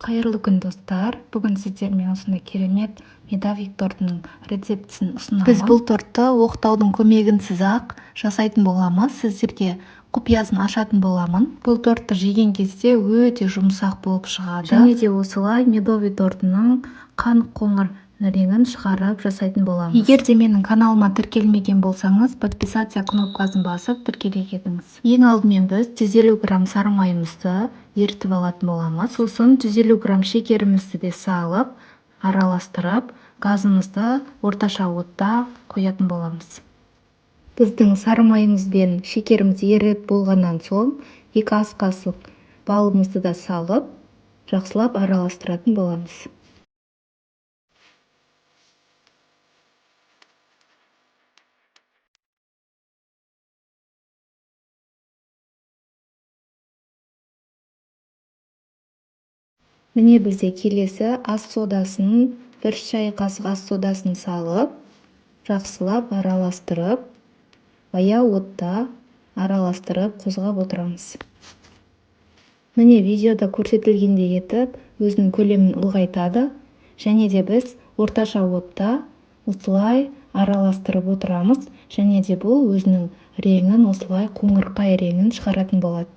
Қайырлы күн, достар! Бүгін сіздермен осындай керемет медовик тортының рецептісін ұсынамын. Біз бұл тортты оқтаудың көмегінсіз-ақ жасайтын боламыз. Сіздерге құпиясын ашатын боламын. Бұл тортты жеген кезде өте жұмсақ болып шығады. Және де осылай медовый тортының қан қоңыр реңін шығарып жасайтын боламыз. Егер де менің каналыма тіркелмеген болсаңыз, подписаться кнопкасын басып тіркеле кетіңіз. Ең алдымен біз 150 грамм сары майымызды ерітіп алатын боламыз. Сосын 150 грамм шекерімізді де салып, араластырып, газымызды орташа отта қоятын боламыз. Біздің сары майымыз бен шекеріміз еріп болғаннан соң 2 ас қасық балымызды да салып, жақсылап араластыратын боламыз. Міне, бізде келесі ас содасын, 1 шай қасық ас содасын салып, жақсылап араластырып, баяу отта араластырып, қозғап отырамыз. Міне, видеода көрсетілгендей етіп өзінің көлемін ұлғайтады. Және де біз орташа отта осылай араластырып отырамыз. Және де бұл өзінің реңін, осылай қоңырқай реңін шығаратын болады.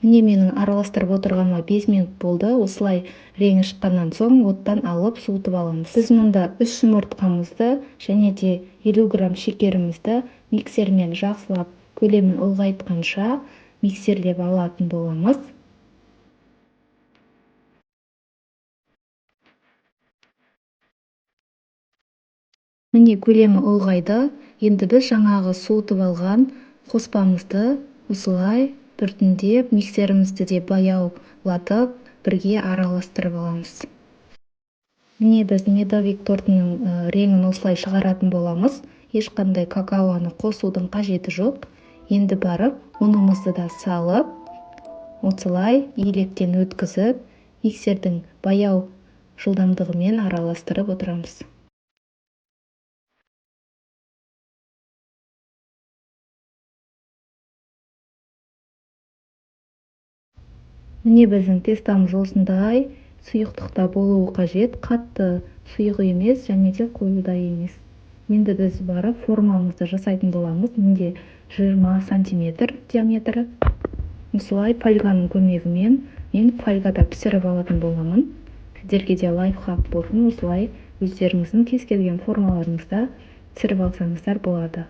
Міне, менің араластырып отырғаныма 5 минут болды. Осылай реңі шыққаннан соң оттан алып, суытып аламыз. Біз мұнда 3 жұмыртқамызды және де 50 грамм шекерімізді миксермен жақсылап көлемін ұлғайтқанша миксерлеп алатын боламыз. Міне, көлемі ұлғайды. Енді біз жаңағы суытып алған қоспамызды осылай біртіндеп миксерімізді де баяулатып, бірге араластырып аламыз. Міне, біз медовик тортының реңін осылай шығаратын боламыз. Ешқандай какаоны қосудың қажеті жоқ. Енді барып ұнымызды да салып, осылай електен өткізіп, миксердің баяу жылдамдығымен араластырып отырамыз. Міне, біздің тестамыз осындай сұйықтықта болуы қажет, қатты сұйық емес және де қою да емес. Енді біз барып формамызды жасайтын боламыз. Менде 20 сантиметр диаметрі. Осылай фольганың көмегімен мен фольгада пісіріп алатын боламын. Сіздерге де лайфхак болсын, осылай өздеріңіздің кез келген формаларыңызда пісіріп алсаңыздар болады.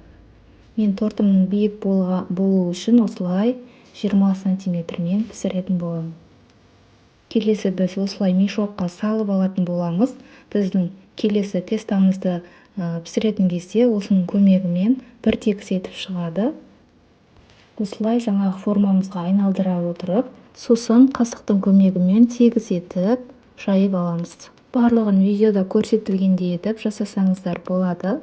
Мен тортымның биік болуы үшін осылай 20 сантиметрмен пісіретін боламын. Келесі біз осылай мешокқа салып алатын боламыз. Біздің келесі тестамызды пісіретін кезде осының көмегімен бір тегіс етіп шығады. Осылай жаңағы формамызға айналдыра отырып, сосын қасықтың көмегімен тегіс етіп жайып аламыз. Барлығын видеода көрсетілгендей етіп жасасаңыздар болады.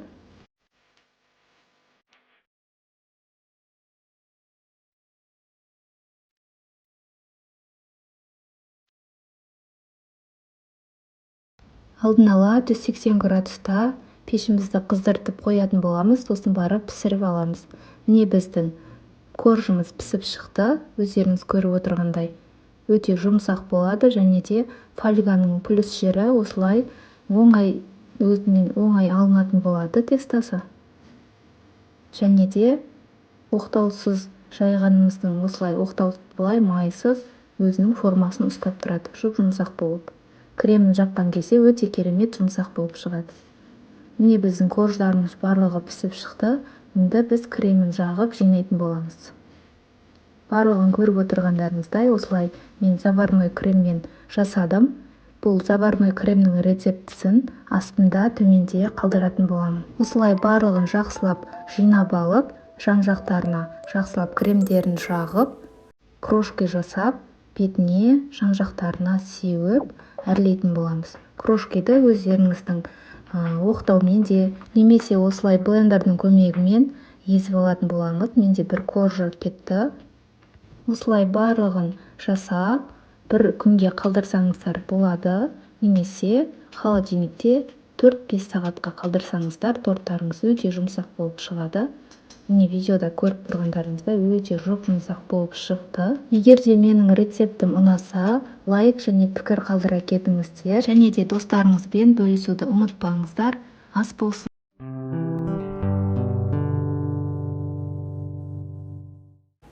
Алдын ала 180 градуста пешімізді қыздыртып қоятын боламыз, сосын барып пісіріп аламыз. Міне, біздің коржымыз пісіп шықты, өздеріңіз көріп отырғандай. Өте жұмсақ болады және де фольганың плюс жері осылай оңай, өзінен оңай алынатын болады тестасы. Және де оқтаусыз жайғанымыздың осылай оқтау былай майсыз өзінің формасын ұстап тұрады, жұп-жұмсақ болып. Кремін жаққан кезде өте керемет жұмсақ болып шығады. Міне, біздің корждарымыз барлығы пісіп шықты. Енді біз кремін жағып жинайтын боламыз. Барлығын көріп отырғандарыңыздай осылай мен заварной креммен жасадым. Бұл заварной кремнің рецептісін астында төменде қалдыратын боламын. Осылай барлығын жақсылап жинап алып, жан-жақтарына жақсылап кремдерін жағып, крошка жасап, бетіне жан-жақтарына сеуіп, әрлейтін боламыз. Крошкиді өздеріңіздің оқтаумен де, немесе осылай блендердің көмегімен езіп алатын боламыз. Менде бір коржа кетті. Осылай барлығын жасап, бір күнге қалдырсаңыздар болады, немесе холодильникте 4-5 сағатқа қалдырсаңыздар торттарыңыз өте жұмсақ болып шығады. Міне, видеода көріп тұрғандарыңыздай өте жұп-жұмсақ болып шықты. Егер де менің рецептім ұнаса, Лайк және пікір қалдыра кетіңіздер. Және де достарыңызбен бөлісуді ұмытпаңыздар. Ас болсын.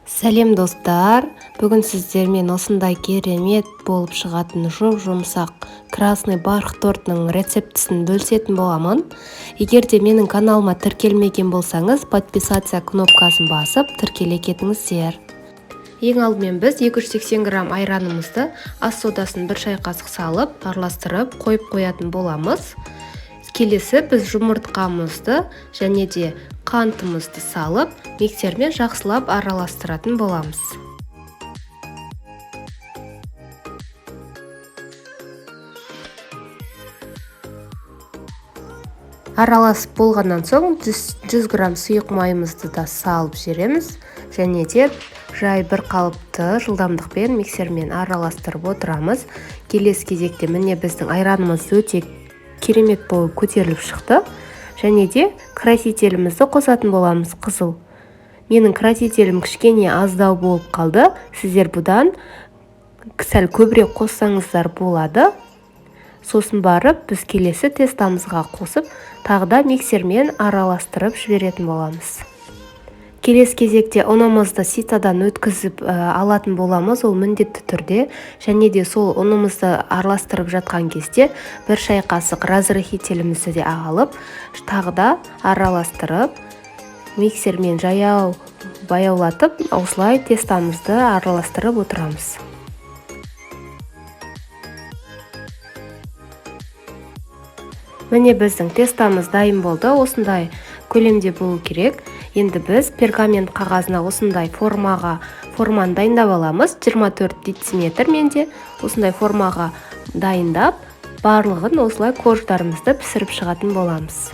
Сәлем достар! Бүгін сіздермен осындай керемет болып шығатын жұп-жұмсақ красный бархат тортының рецептісін бөлісетін боламын. Егер де менің каналыма тіркелмеген болсаңыз, подписаться кнопкасын басып тіркеле кетіңіздер. Ең алдымен біз 280 грамм айранымызды ас содасын бір шай қасық салып, араластырып қойып қоятын боламыз. Келесі біз жұмыртқамызды және де қантымызды салып, миксермен жақсылап араластыратын боламыз. Араласып болғаннан соң 100 грамм сұйық майымызды да салып жібереміз және де жай бір қалыпты жылдамдықпен миксермен араластырып отырамыз. Келесі кезекте міне біздің айранымыз өте керемет болып көтеріліп шықты. Және де красителімізді қосатын боламыз, қызыл. Менің красителім кішкене аздау болып қалды. Сіздер бұдан сәл көбірек қоссаңыздар болады. Сосын барып біз келесі тестамызға қосып, тағы да миксермен араластырып жіберетін боламыз. Келесі кезекте ұнымызды ситадан өткізіп алатын боламыз, ол міндетті түрде. Және де сол ұнымызды араластырып жатқан кезде бір шай қасық разрыхителімізді де алып, тағы да араластырып, миксермен жаяу баяулатып, осылай тестамызды араластырып отырамыз. Міне біздің тестамыз дайын болды, осындай көлемде болу керек. Енді біз пергамент қағазына осындай форманы дайындап аламыз. 24 дециметр менде. Осындай формаға дайындап, барлығын осылай корждарымызды пісіріп шығатын боламыз.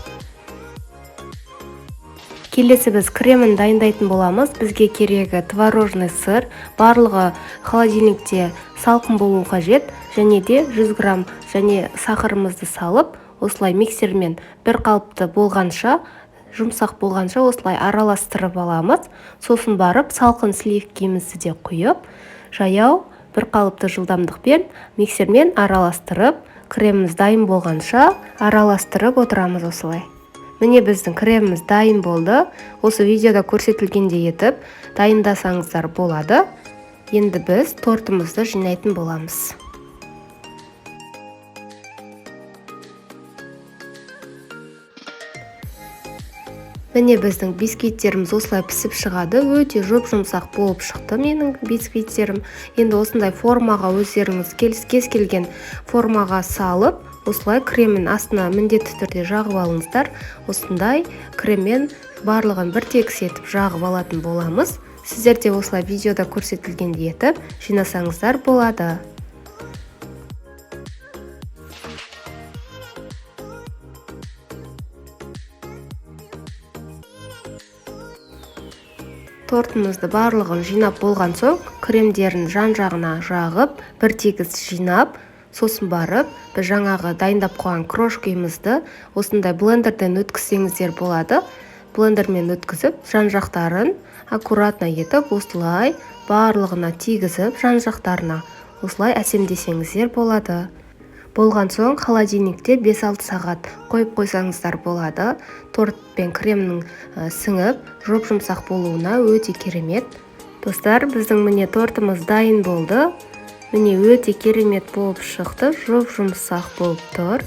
Келесі біз кремін дайындайтын боламыз. Бізге керегі творожный сыр, барлығы холодильникте салқын болу қажет. Және де 100 грамм және сахарымызды салып, осылай миксермен бір қалыпты болғанша, жұмсақ болғанша осылай араластырып аламыз. Сосын барып салқын сливкемізді де құйып, жаяу бір қалыпты жылдамдықпен миксермен араластырып, креміміз дайын болғанша араластырып отырамыз осылай. Міне біздің креміміз дайын болды. Осы видеода көрсетілгендей етіп дайындасаңыздар болады. Енді біз тортымызды жинайтын боламыз. Міне біздің бисквиттеріміз осылай пісіп шығады. Өте жұп-жұмсақ болып шықты менің бисквиттерім. Енді осындай формаға өздеріңіз кез келген формаға салып, осылай кремін астына міндетті түрде жағып алыңыздар. Осындай креммен барлығын бір тегіс етіп жағып алатын боламыз. Сіздер де осылай видеода көрсетілгендей етіп жинасаңыздар болады. Тортымызды барлығын жинап болған соң, кремдерін жан-жағына жағып, бір тегіс жинап, сосын барып, біз жаңағы дайындап қойған крошкамызды осындай блендерден өткізсеңіздер болады. Блендермен өткізіп, жан-жақтарын аккуратно етіп, осылай барлығына тигізіп, жан-жақтарына осылай әсемдесеңіздер болады. Болған соң холодильникте 5-6 сағат қойып қойсаңыздар болады. Торт пен кремнің сіңіп, жұп-жұмсақ болуына өте керемет. Достар, біздің міне тортымыз дайын болды. Міне өте керемет болып шықты, жұп-жұмсақ болып тұр.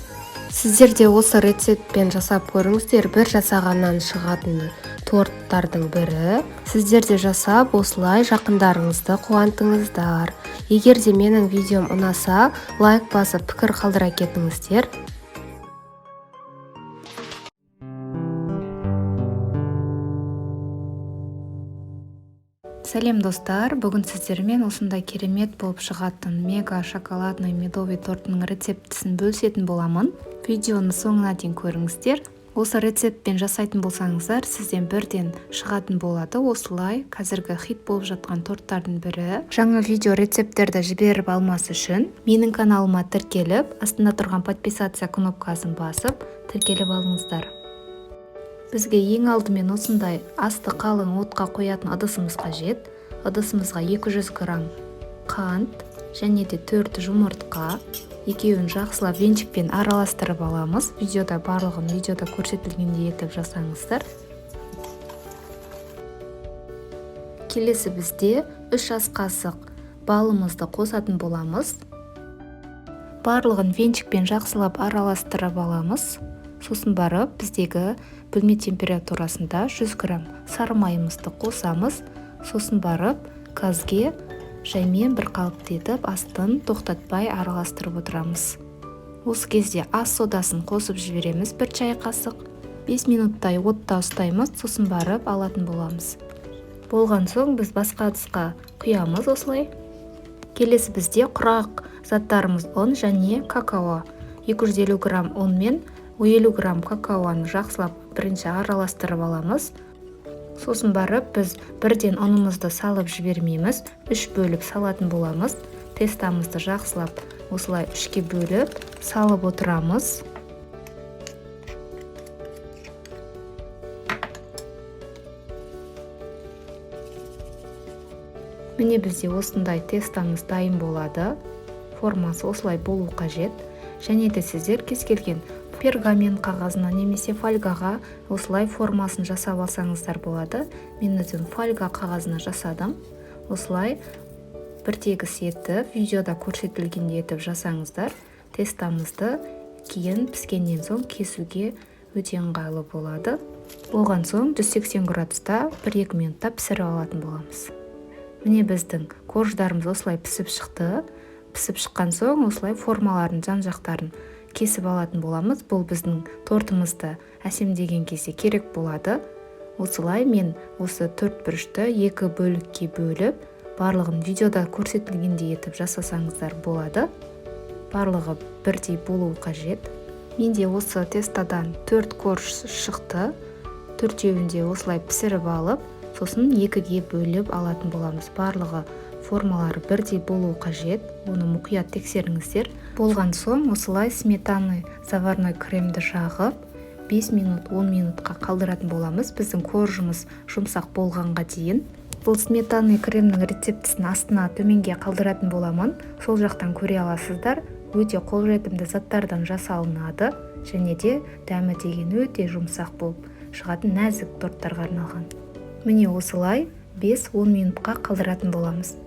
Сіздер де осы рецептпен жасап көріңіздер, бір жасағаннан шығатын торттардың бірі. Сіздер де жасап осылай жақындарыңызды қуантыңыздар. Егер де менің видеом ұнаса, лайк басып пікір қалдыра кетіңіздер. Сәлем достар, бүгін сіздермен осындай керемет болып шығатын мега шоколадный медовый тортының рецептісін бөлісетін боламын. Видеоны соңына дейін көріңіздер. Осы рецептпен жасайтын болсаңыздар, сізден бірден шығатын болады. Осылай қазіргі хит болып жатқан торттардың бірі. Жаңа видео рецепттерді жіберіп алмас үшін менің каналыма тіркеліп, астында тұрған подписаться кнопкасын басып, тіркеліп алыңыздар. Бізге ең алдымен осындай асты қалың отқа қоятын ыдысымыз қажет. Ыдысымызға 200 грамм қант және де 4 жұмыртқа. Екеуін жақсылап венчикпен араластырып аламыз. Видеода барлығын видеода көрсетілгендей етіп жасаңыздар. Келесі бізде 3 ас қасық балымызды қосатын боламыз. Барлығын венчикпен жақсылап араластырып аламыз. Сосын барып біздегі бөлме температурасында 100 грамм сары майымызды қосамыз. Сосын барып газге жаймен бір қалыпты етіп астын тоқтатпай араластырып отырамыз. Осы кезде ас содасын қосып жібереміз 1 шай қасық. 5 минуттай отта ұстаймыз, сосын барып алатын боламыз. Болған соң біз басқа ыдысқа құямыз осылай. Келесі бізде құрақ заттарымыз ұн және какао. 250 грамм ұн мен 50 грамм какаоны жақсылап бірінші араластырып аламыз. Сосын барып біз бірден ұнымызды салып жібермейміз, 3 бөліп салатын боламыз. Тестамызды жақсылап осылай 3-ке бөліп салып отырамыз. Міне бізде осындай тестамыз дайын болады. Формасы осылай болу қажет. Және де сіздер кез келген пергамент қағазына немесе фольгаға осылай формасын жасап алсаңыздар болады. Мен өзім фольга қағазына жасадым. Осылай бір тегіс етіп, видеода көрсетілгендей етіп жасаңыздар, тестамызды кейін піскеннен соң кесуге өте ыңғайлы болады. Болған соң 180 градуста 1-2 минутта пісіріп алатын боламыз. Міне біздің корждарымыз осылай пісіп шықты. Пісіп шыққан соң осылай формаларын жан-жақтарын кесіп алатын боламыз. Бұл біздің тортымызды әсемдеген кезде керек болады. Осылай мен осы 4 бұрышты 2 бөлікке бөліп, барлығын видеода көрсетілгендей етіп жасасаңыздар болады. Барлығы бірдей болуы қажет. Менде осы тестадан 4 корж шықты. Төртеуін де осылай пісіріп алып, сосын 2-ге бөліп алатын боламыз. Барлығы формалары бірдей болуы қажет. Оны мұқият тексеріңіздер. Болған соң осылай сметаны заварной кремді жағып 5 минут 10 минутқа қалдыратын боламыз. Біздің коржымыз жұмсақ болғанға дейін. Бұл сметаны кремнің рецептісін астына төменге қалдыратын боламын. Сол жақтан көре аласыздар. Өте қолжетімді заттардан жасалынады және де дәмі деген өте жұмсақ болып шығатын нәзік торттарға арналған. Міне осылай 5-10 минутқа қалдыратын боламыз.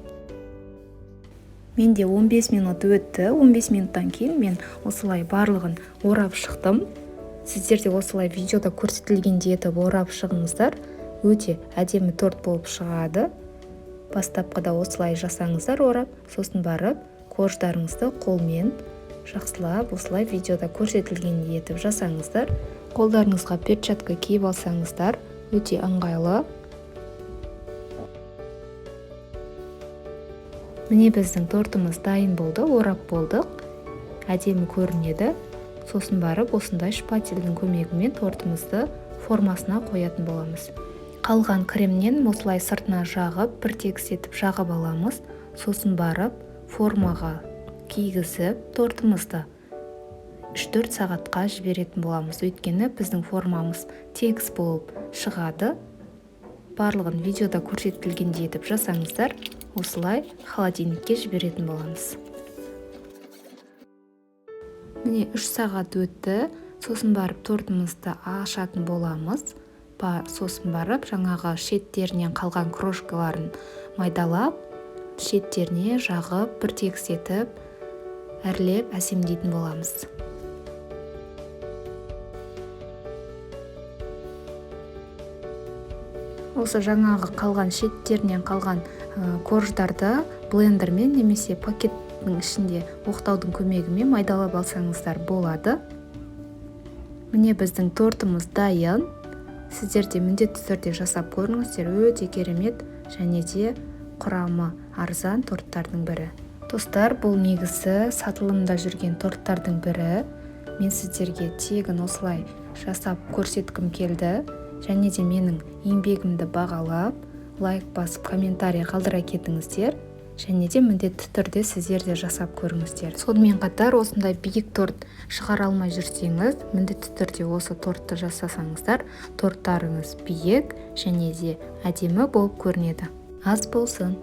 Менде 15 минут өтті. 15 минуттан кейін мен осылай барлығын орап шықтым. Сіздер де осылай видеода көрсетілгендей етіп орап шығыңыздар. Өте әдемі торт болып шығады. Бастапқыда осылай жасаңыздар орап, сосын барып корждарыңызды қолмен жақсылап осылай видеода көрсетілгендей етіп жасаңыздар. Қолдарыңызға перчатка киіп алсаңыздар өте ыңғайлы. Міне біздің тортымыз дайын болды, орап болдық. Әдемі көрінеді. Сосын барып осындай шпательдің көмегімен тортымызды формасына қоятын боламыз. Қалған кремнен осылай сыртына жағып, бір тегіс етіп жағып аламыз. Сосын барып формаға кигізіп тортымызды 3-4 сағатқа жіберетін боламыз. Өйткені біздің формамыз тегіс болып шығады. Барлығын видеода көрсетілгендей етіп жасаңыздар. Осылай холодильникке жіберетін боламыз. Міне 3 сағат өтті. Сосын барып тортымызды ашатын боламыз. Сосын барып жаңағы шеттерінен қалған крошкаларын майдалап, шеттеріне жағып, бір тегіс етіп, әрлеп әсемдейтін боламыз. Осы жаңағы қалған шеттерінен қалған корждарды блендермен немесе пакеттің ішінде оқтаудың көмегімен майдалап алсаңыздар болады. Міне біздің тортымыз дайын. Сіздер де міндетті түрде жасап көріңіздер. Өте керемет және де құрамы арзан торттардың бірі. Достар, бұл негізі сатылымда жүрген торттардың бірі. Мен сіздерге тегін осылай жасап көрсеткім келді. Және де менің еңбегімді бағалап, лайк басып, комментарий қалдыра кетіңіздер. Және де міндетті түрде сіздер де жасап көріңіздер. Сонымен қатар осындай биік торт шығара алмай жүрсеңіз, міндетті түрде осы тортты жасасаңыздар, торттарыңыз биік және де әдемі болып көрінеді. Ас болсын.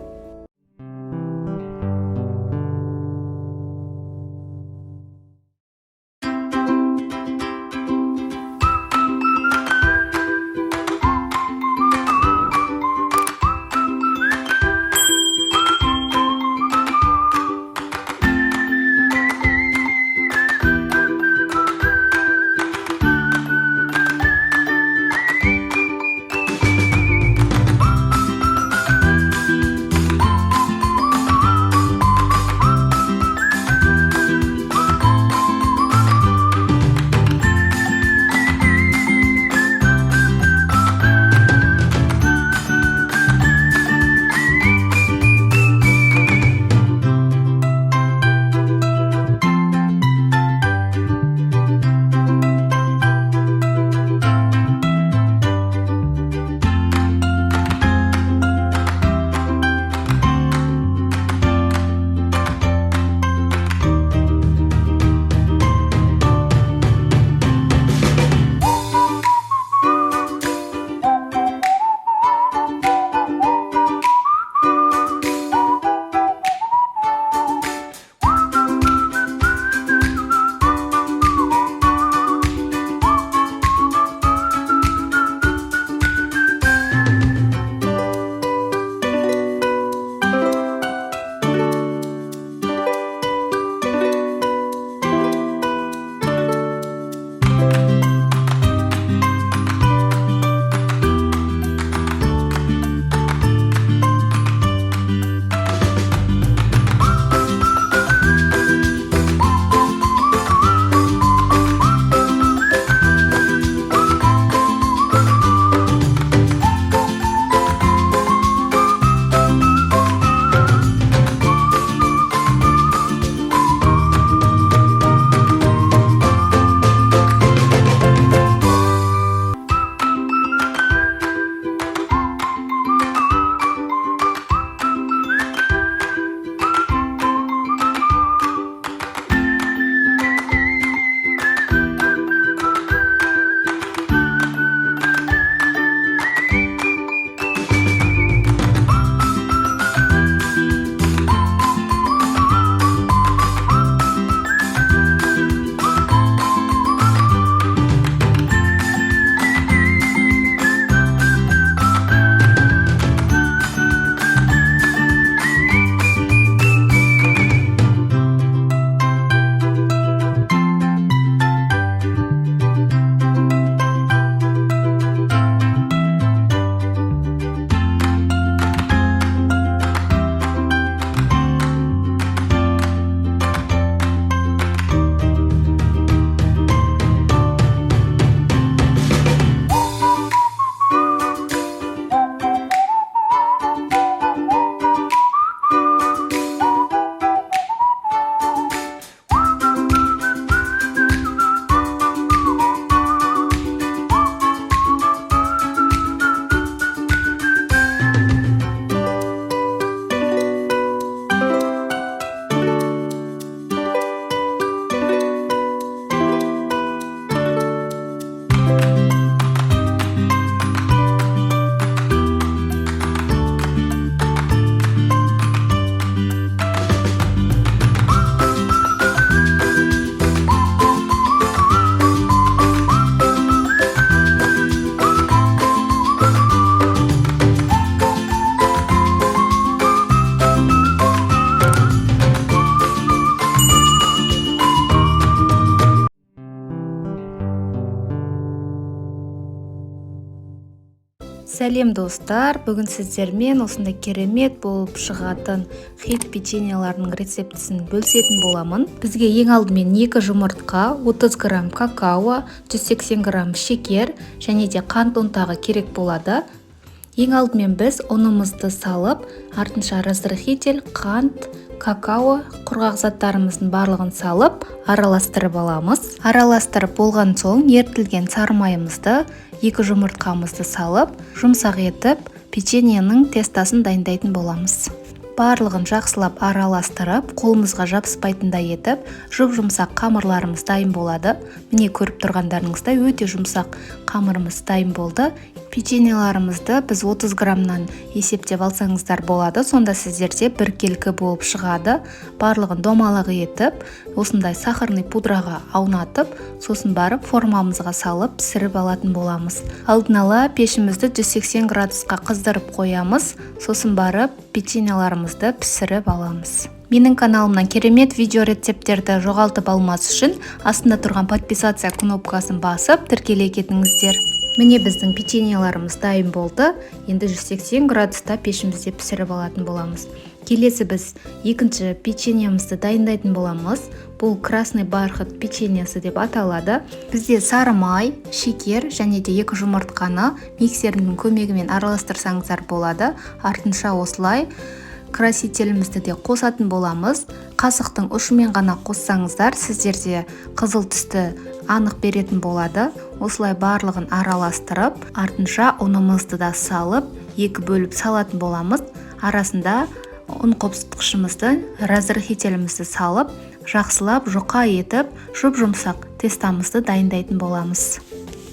Сәлем, достар! Бүгін сіздермен осындай керемет болып шығатын хит печеньеларының рецептісін бөлісетін боламын. Бізге ең алдымен 2 жұмыртқа, 30 грамм какао, 180 грамм шекер және де қант ұнтағы керек болады. Ең алдымен біз ұнымызды салып, артынша разрыхитель, қант, какао, құрғақ заттарымыздың барлығын салып, араластырып аламыз. Араластырып болған соң ерітілген сары майымызды, 2 жұмыртқамызды салып, жұмсақ етіп печеньенің тестасын дайындайтын боламыз. Барлығын жақсылап араластырып, қолымызға жабыспайтындай етіп, жұп-жұмсақ қамырларымыз дайын болады. Міне, көріп тұрғандарыңыздай, өте жұмсақ қамырымыз дайын болды. Печеньеларымызды біз 30 граммнан есептеп алсаңыздар болады, сонда сіздерде біркелкі болып шығады. Барлығын домалақ етіп, осындай сахарный пудраға аунатып, сосын барып формамызға салып пісіріп алатын боламыз. Алдын ала пешімізді 180 градусқа қыздырып қоямыз, сосын барып печеньеларымызды пісіріп аламыз. Менің каналымнан керемет видео рецепттерді жоғалтып алмас үшін астында тұрған подписаться кнопкасын басып, тіркеле кетіңіздер. Міне, біздің печеньеларымыз дайын болды. Енді 180 градуста пешімізде пісіріп алатын боламыз. Келесі біз екінші печеньемізді дайындайтын боламыз. Бұл красный бархат печеньесі деп аталады. Бізде сары май, шекер және де 2 жұмыртқаны миксердің көмегімен араластырсаңыздар болады. Артынша осылай красителімізді де қосатын боламыз. Қасықтың ұшымен ғана қоссаңыздар, сіздерде қызыл түсті анық беретін болады. Осылай барлығын араластырып, артынша ұнымызды да салып, екі бөліп салатын боламыз. Арасында ұн қопсытқышымызды, разрыхителімізді салып, жақсылап жұқа етіп, жұп-жұмсақ тестамызды дайындайтын боламыз.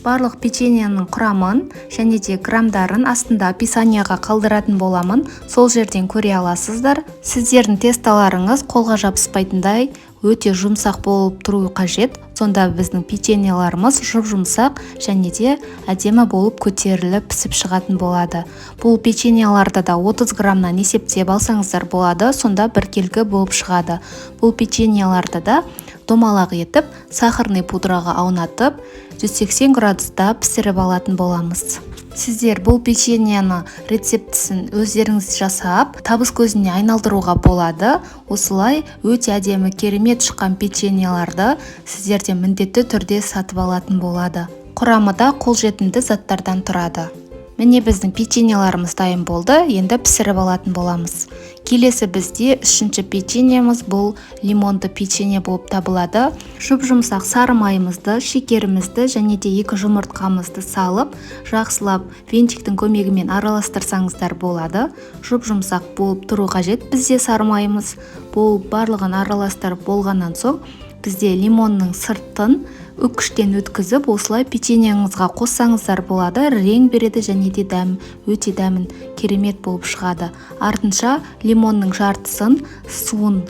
Барлық печеньенің құрамын және де граммдарын астында описанияға қалдыратын боламын, сол жерден көре аласыздар. Сіздердің тесталарыңыз қолға жабыспайтындай өте жұмсақ болып тұруы қажет, сонда біздің печеньеларымыз жұп-жұмсақ және де әдемі болып көтеріліп пісіп шығатын болады. Бұл печеньеларды да 30 граммнан есептеп алсаңыздар болады, сонда біркелкі болып шығады. Бұл печеньеларды да домалақ етіп, сахарный пудраға аунатып, 180 градуста пісіріп алатын боламыз. Сіздер бұл печеньені рецептісін өздеріңіз жасап, табыс көзіне айналдыруға болады. Осылай өте әдемі, керемет шыққан печеньеларды сіздерден міндетті түрде сатып алатын болады. Құрамы да қолжетімді заттардан тұрады. Міне, біздің печеньеларымыз дайын болды, енді пісіріп алатын боламыз. Келесі бізде үшінші печеньеміз, бұл лимонды печенье болып табылады. Жұп-жұмсақ сары майымызды, шекерімізді және де 2 жұмыртқамызды салып, жақсылап венчиктің көмегімен араластырсаңыздар болады. Жұп-жұмсақ болып тұру қажет бізде сары майымыз. Бұл барлығын араластырып болғаннан соң бізде лимонның сыртын үккіштен өткізіп, осылай печеньеңізға қоссаңыздар болады. Рең береді және де дәм өте дәмін керемет болып шығады. Артынша лимонның жартысын, суын,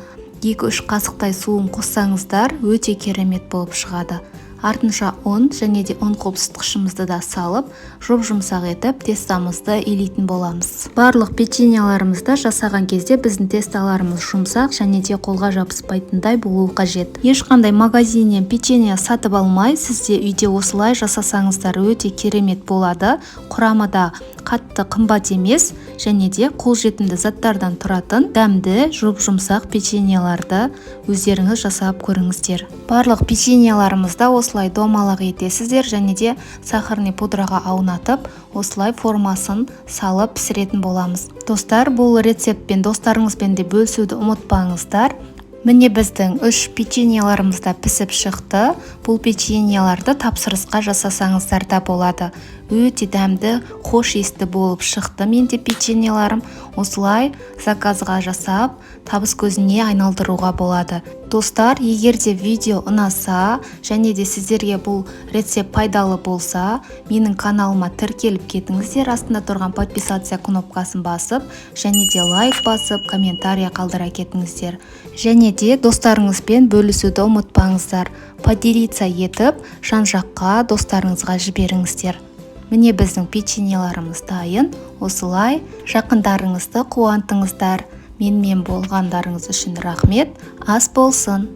2-3 қасықтай суын қоссаңыздар, өте керемет болып шығады. Артынша ұн және де ұн қопсытқышымызды да салып, жұп-жұмсақ етіп тестамызды илейтін боламыз. Барлық печеньеларымызды жасаған кезде біздің тесталарымыз жұмсақ және де қолға жабыспайтындай болуы қажет. Ешқандай магазиннен печенье сатып алмай, сізде үйде осылай жасасаңыздар, өте керемет болады. Құрамы да қатты қымбат емес және де қолжетімді заттардан тұратын дәмді, жұп-жұмсақ печеньеларды өздеріңіз жасап көріңіздер. Барлық печеньеларымызды осылай домалақ етесіздер және де сахарный пудраға аунатып, осылай формасын салып пісіретін боламыз. Достар, бұл рецептпен достарыңызбен де бөлісуді ұмытпаңыздар. Міне, біздің үш печеньеларымыз да пісіп шықты. Бұл печеньеларды тапсырысқа жасасаңыздар да болады. Өте дәмді, хош иісті болып шықты менде печеньеларым. Осылай заказға жасап, табыс көзіне айналдыруға болады. Достар, егер де видео ұнаса және де сіздерге бұл рецепт пайдалы болса, менің каналыма тіркеліп кетіңіздер, астында тұрған подписаться кнопкасын басып және де лайк басып, комментарий қалдыра кетіңіздер. Және де достарыңызбен бөлісуді ұмытпаңыздар. Поделиться етіп, жан жаққа достарыңызға жіберіңіздер. Міне, біздің печеньеларымыз дайын. Осылай жақындарыңызды қуантыңыздар. Менімен болғандарыңыз үшін рахмет. Ас болсын!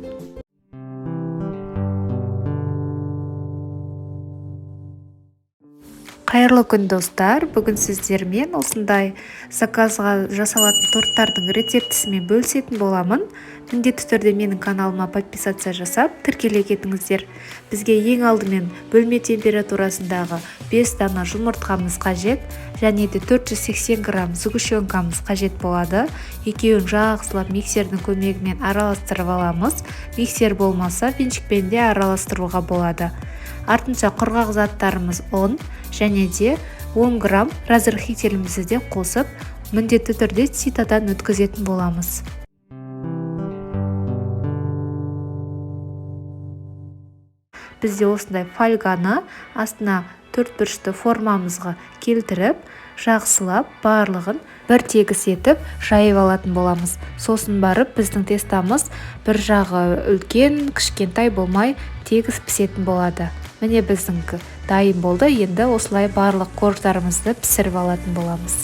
Қайырлы күн, достар! Бүгін сіздермен осындай заказға жасалатын торттардың рецептісімен бөлісетін боламын. Міндетті түрде менің каналыма подписаться жасап, тіркеле кетіңіздер. Бізге ең алдымен бөлме температурасындағы 5 дана жұмыртқамыз қажет және де 480 грамм сгущенкамыз қажет болады. Екеуін жақсылап миксердің көмегімен араластырып аламыз. Миксер болмаса, венчикпен де араластыруға болады. Артынша құрғақ заттарымыз, ұн және де 10 грамм разрыхлителімізді де қосып, міндетті түрде ситодан өткізетін боламыз. Бізде осындай фольганы астына төртбұрышты формамызға келтіріп, жақсылап барлығын бір тегіс етіп жайып алатын боламыз. Сосын барып біздің тестамыз бір жағы үлкен, кішкентай болмай, тегіс пісетін болады. Міне, біздіңкі дайын болды. Енді осылай барлық корждарымызды пісіріп алатын боламыз.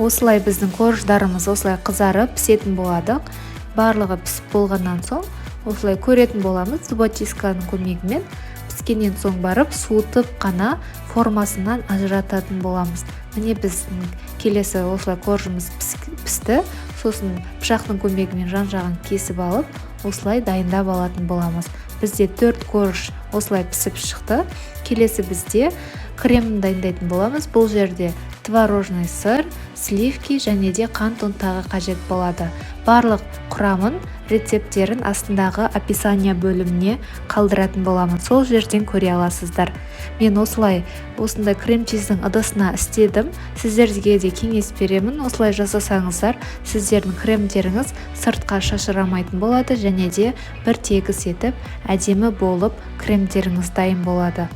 Осылай біздің корждарымыз осылай қызарып пісетін болады. Барлығы пісіп болғаннан соң, осылай көретін боламыз зубочистканың көмегімен. Піскеннен соң барып, суытып қана формасынан ажырататын боламыз. Міне, біздің келесі осылай коржымыз пісті. Сосын пышақтың көмегімен жан жағын кесіп алып, осылай дайындап алатын боламыз. Бізде төрт корж осылай пісіп шықты. Келесі бізде кремін дайындайтын боламыз. Бұл жерде творожный сыр, сливки және де қант ұнтағы қажет болады. Барлық құрамын, рецепттерін астындағы описание бөліміне қалдыратын боламын, сол жерден көре аласыздар. Мен осылай осындай крем чиздің ыдысына істедім. Сіздерге де кеңес беремін, осылай жасасаңыздар, сіздердің кремдеріңіз сыртқа шашырамайтын болады және де бір тегіс етіп, әдемі болып кремдеріңіз дайын болады.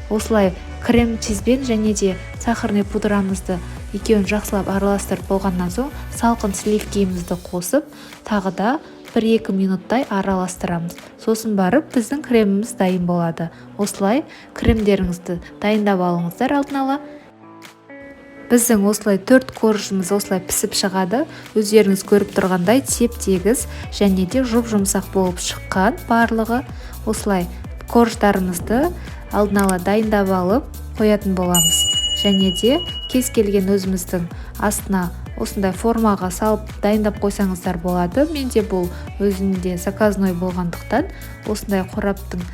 Осылай крем чизбен және де сахарный пудрамызды екеуін жақсылап араластырып болғаннан соң, салқын сливкимізді қосып, тағы да 1-2 минуттай араластырамыз. Сосын барып біздің креміміз дайын болады. Осылай кремдеріңізді дайындап алыңыздар алдын ала. Біздің осылай төрт коржымыз осылай пісіп шығады. Өздеріңіз көріп тұрғандай, теп тегіс және де жұп жұмсақ болып шыққан барлығы. Осылай корждарымызды алдын ала дайындап алып қоятын боламыз және де кез келген өзіміздің астына осындай формаға салып дайындап қойсаңыздар болады. Менде бұл өзімде заказной болғандықтан, осындай қораптың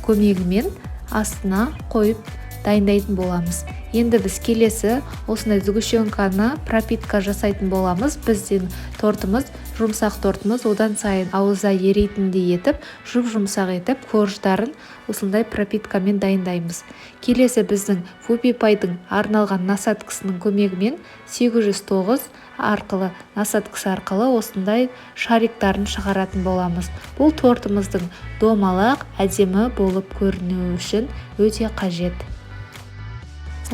көмегімен астына қойып дайындайтын боламыз. Енді біз келесі осындай сгущенканы пропитка жасайтын боламыз. Біздің тортымыз, жұмсақ тортымыз одан сайын ауызда ерейтіндей етіп, жұп жұмсақ етіп, корждарын осындай пропиткамен дайындаймыз. Келесі біздің вупи пайдың арналған насадкасының көмегімен 809 арқылы, насадкасы арқылы осындай шариктарын шығаратын боламыз. Бұл тортымыздың домалақ, әдемі болып көрінуі үшін өте қажет.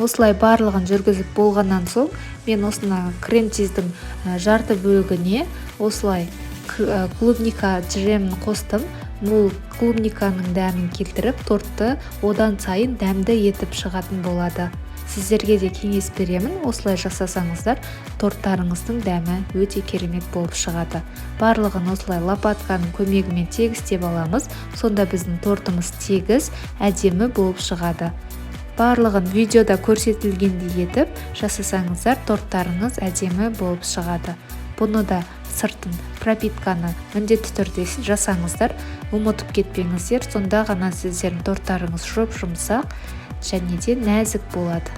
Осылай барлығын жүргізіп болғаннан соң, мен осыны крем чиздің жарты бөлігіне осылай клубника джемін қостым. Бұл клубниканың дәмін келтіріп, тортты одан сайын дәмді етіп шығатын болады. Сіздерге де кеңес беремін, осылай жасасаңыздар, торттарыңыздың дәмі өте керемет болып шығады. Барлығын осылай лопатканың көмегімен тегістеп аламыз. Сонда біздің тортымыз тегіс, әдемі болып шығады. Барлығын видеода көрсетілгендей етіп жасасаңыздар, торттарыңыз әдемі болып шығады. Бұны да сыртын пропитканы міндетті түрде жасаңыздар, ұмытып кетпеңіздер. Сонда ғана сіздердің торттарыңыз жұп жұмсақ және де нәзік болады.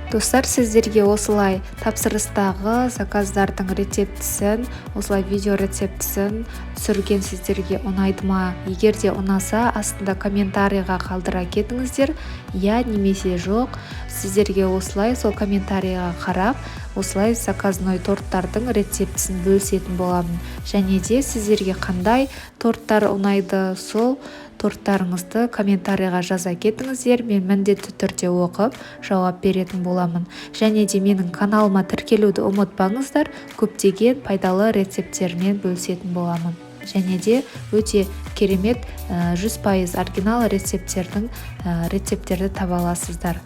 Достар, сіздерге осылай тапсырыстағы заказдардың рецептісін, осылай видео рецептісін түсірген сіздерге ұнайды ма? Егер де ұнаса, астында комментарийға қалдыра кетіңіздер, иә немесе жоқ. Сіздерге осылай сол комментарийға қарап, осылай заказной торттардың рецептісін бөлісетін боламын. Және де сіздерге қандай торттар ұнайды, сол торттарыңызды комментарийға жаза кетіңіздер. Мен міндетті түрде оқып, жауап беретін боламын. Және де менің каналыма тіркелуді ұмытпаңыздар. Көптеген пайдалы рецепттермен бөлісетін боламын және де өте керемет, 100% оригинал рецепттерді таба аласыздар.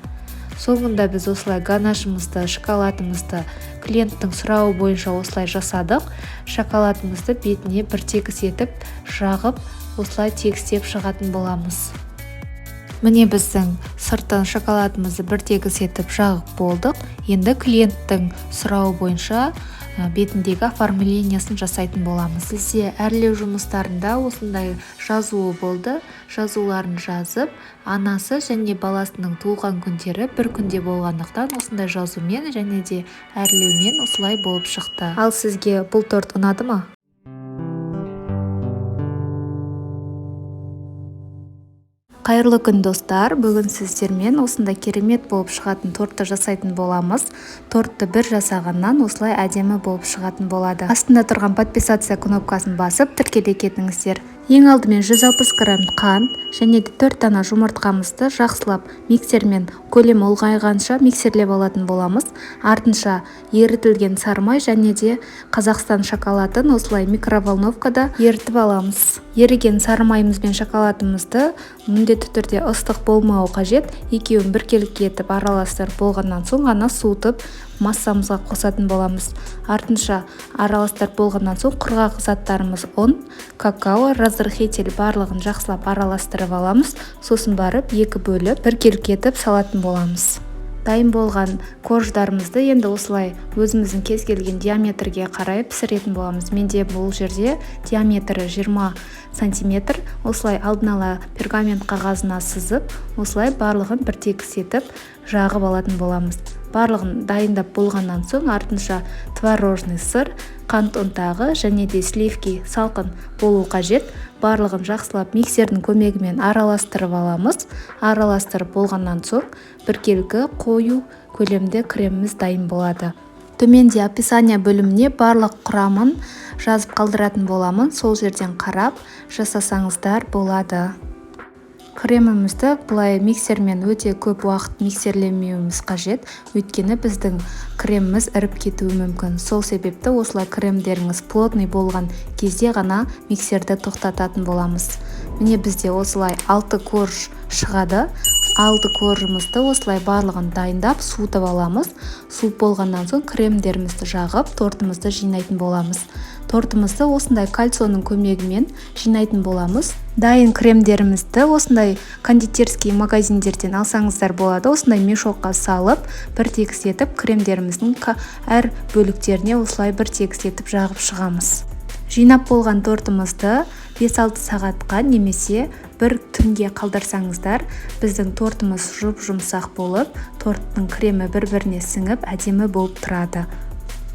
Соңында біз осылай ганашымызды, шоколадымызды клиенттің сұрауы бойынша осылай жасадық. Шоколадымызды бетіне бір тегіс етіп жағып, осылай тегістеп шығатын боламыз. Міне, біздің сыртын шоколадымызды бір тегіс етіп жағып болдық. Енді клиенттің сұрауы бойынша бетіндегі оформлениесін жасайтын боламыз. Бізде әрлеу жұмыстарында осындай жазуы болды. Жазуларын жазып, анасы және баласының туылған күндері бір күнде болғандықтан, осындай жазумен және де әрлеумен осылай болып шықты. Ал сізге бұл торт ұнады ма? Қайырлы күн, достар! Бүгін сіздермен осындай керемет болып шығатын тортты жасайтын боламыз. Тортты бір жасағаннан осылай әдемі болып шығатын болады. Астында тұрған подписаться кнопкасын басып, тіркеле кетіңіздер. Ең алдымен 160 грамм қант және де 4 дана жұмыртқамызды жақсылап миксермен көлемі ұлғайғанша миксерлеп алатын боламыз. Артынша ерітілген сары май және де Қазақстан шоколадын осылай микроволновкада ерітіп аламыз. Еріген сары майымыз бен шоколадымызды міндетті түрде ыстық болмауы қажет. Екеуін біркелкі етіп араластырып болғаннан соң ғана суытып, массамызға қосатын боламыз. Артынша араластырып болғаннан соң құрғақ заттарымыз: ұн, какао, разрыхлитель, барлығын жақсылап араластырып аламыз. Сосын барып екі бөліп, біркелкі етіп салатын боламыз. Дайын болған корждарымызды енді осылай өзіміздің кез келген диаметрге қарай пісіретін боламыз. Менде бұл жерде диаметрі 20 сантиметр. Осылай алдын ала пергамент қағазына сызып, осылай барлығын бір тегіс етіп жағып алатын боламыз. Барлығын дайындап болғаннан соң артынша творожный сыр, қант ұнтағы және де сливки, салқын болу қажет, барлығын жақсылап миксердің көмегімен араластырып аламыз. Араластырып болғаннан соң біркелкі қою көлемді креміміз дайын болады. Төменде описание бөліміне барлық құрамын жазып қалдыратын боламын, сол жерден қарап жасасаңыздар болады. Кремімізді былай миксермен өте көп уақыт миксерлемеуіміз қажет, өйткені біздің креміміз іріп кетуі мүмкін. Сол себепті осылай кремдеріңіз плотный болған кезде ғана миксерді тоқтататын боламыз. Міне, бізде осылай алты корж шығады. Алты коржымызды осылай барлығын дайындап, суытып аламыз. Суып болғаннан соң кремдерімізді жағып, тортымызды жинайтын боламыз. Тортымызды осындай кольцоның көмегімен жинайтын боламыз. Дайын кремдерімізді осындай кондитерский магазиндерден алсаңыздар болады. Осындай мешокқа салып, бір тегіс етіп кремдеріміздің әр бөліктеріне осылай бір тегіс етіп жағып шығамыз. Жинап болған тортымызды 5-6 сағатқа немесе бір түнге қалдырсаңыздар, біздің тортымыз жұп жұмсақ болып, торттың кремі бір біріне сіңіп, әдемі болып тұрады.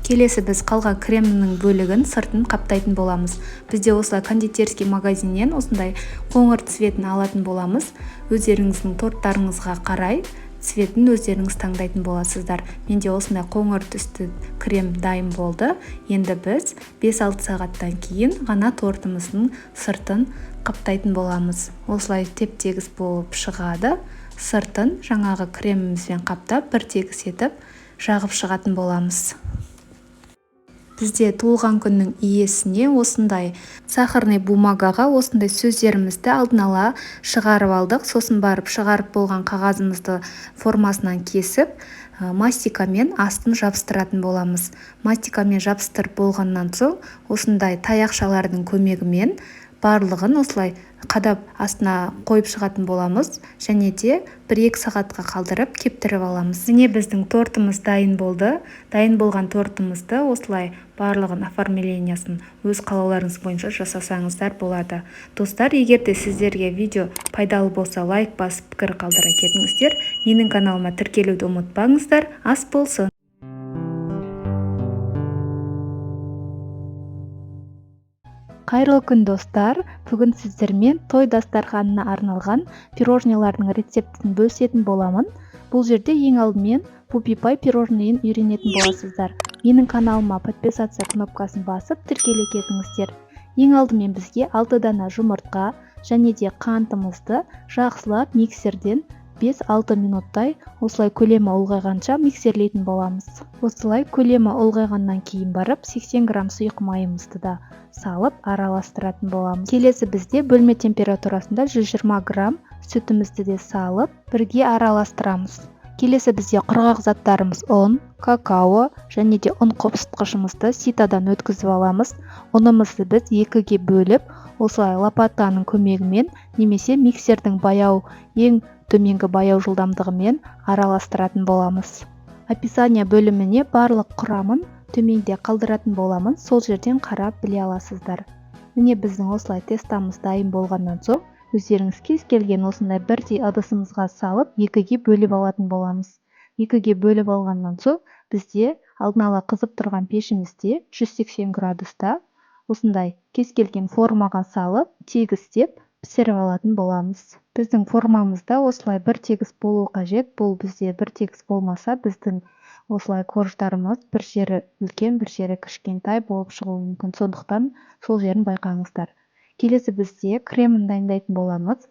Келесі біз қалған кремнің бөлігін сыртын қаптайтын боламыз. Бізде осылай кондитерский магазиннен осындай қоңыр цветін алатын боламыз. Өздеріңіздің торттарыңызға қарай цветін өздеріңіз таңдайтын боласыздар. Менде осындай қоңыр түсті крем дайын болды. Енді біз 5-6 сағаттан кейін ғана тортымыздың сыртын қаптайтын боламыз. Осылай теп тегіс болып шығады. Сыртын жаңағы кремімізбен қаптап, бір тегіс етіп жағып шығатын боламыз. Бізде туылған күннің иесіне осындай сахарный бумагаға осындай сөздерімізді алдын ала шығарып алдық. Сосын барып шығарып болған қағазымызды формасынан кесіп, мастикамен астын жабыстыратын боламыз. Мастикамен жабыстырып болғаннан соң осындай таяқшалардың көмегімен барлығын осылай қадап, астына қойып шығатын боламыз және де 1-2 сағатқа қалдырып, кептіріп аламыз. Міне, біздің тортымыз дайын болды. Дайын болған тортымызды осылай барлығын оформлениясын өз қалауларыңыз бойынша жасасаңыздар болады. Достар, егер де сіздерге видео пайдалы болса, лайк басып, пікір қалдыра кетіңіздер. Менің каналыма тіркелуді ұмытпаңыздар. Ас болсын! Қайырлы күн, достар! Бүгін сіздермен той дастарханына арналған пирожныйлардың рецептін бөлісетін боламын. Бұл жерде ең алдымен пупи пай пирожныйын үйренетін боласыздар. Менің каналыма подписаться кнопкасын басып, тіркеле кетіңіздер. Ең алдымен бізге 6 дана жұмыртқа және де қантымызды жақсылап миксерден 5-6 минуттай осылай көлемі ұлғайғанша миксерлейтін боламыз. Осылай көлемі ұлғайғаннан кейін барып 80 грамм сұйық майымызды да салып, араластыратын боламыз. Келесі бізде бөлме температурасында 120 грамм сүтімізді де салып, бірге араластырамыз. Келесі бізде құрғақ заттарымыз ұн, какао және де ұн қопсытқышымызды ситодан өткізіп аламыз. Ұнымызды біз екіге бөліп, осылай лопатаның көмегімен немесе миксердің баяу, ең төменгі баяу жылдамдығымен араластыратын боламыз. Описание бөліміне барлық құрамын төменде қалдыратын боламын, сол жерден қарап біле аласыздар. Міне, біздің осылай тестамыз дайын болғаннан соң, өздеріңіз кез келген осындай бірдей ыдысымызға салып, екіге бөліп алатын боламыз. Екіге бөліп алғаннан соң, бізде алдын ала қызып тұрған пешімізде 180 градуста осындай кез келген формаға салып, тегістеп пісіріп алатын боламыз. Біздің формамызда осылай бір тегіс болу қажет. Бұл бізде бір тегіс болмаса, біздің осылай корждарымыз бір жері үлкен, бір жері кішкентай болып шығуы мүмкін. Сондықтан сол жерін байқаңыздар. Келесі бізде кремін дайындайтын боламыз.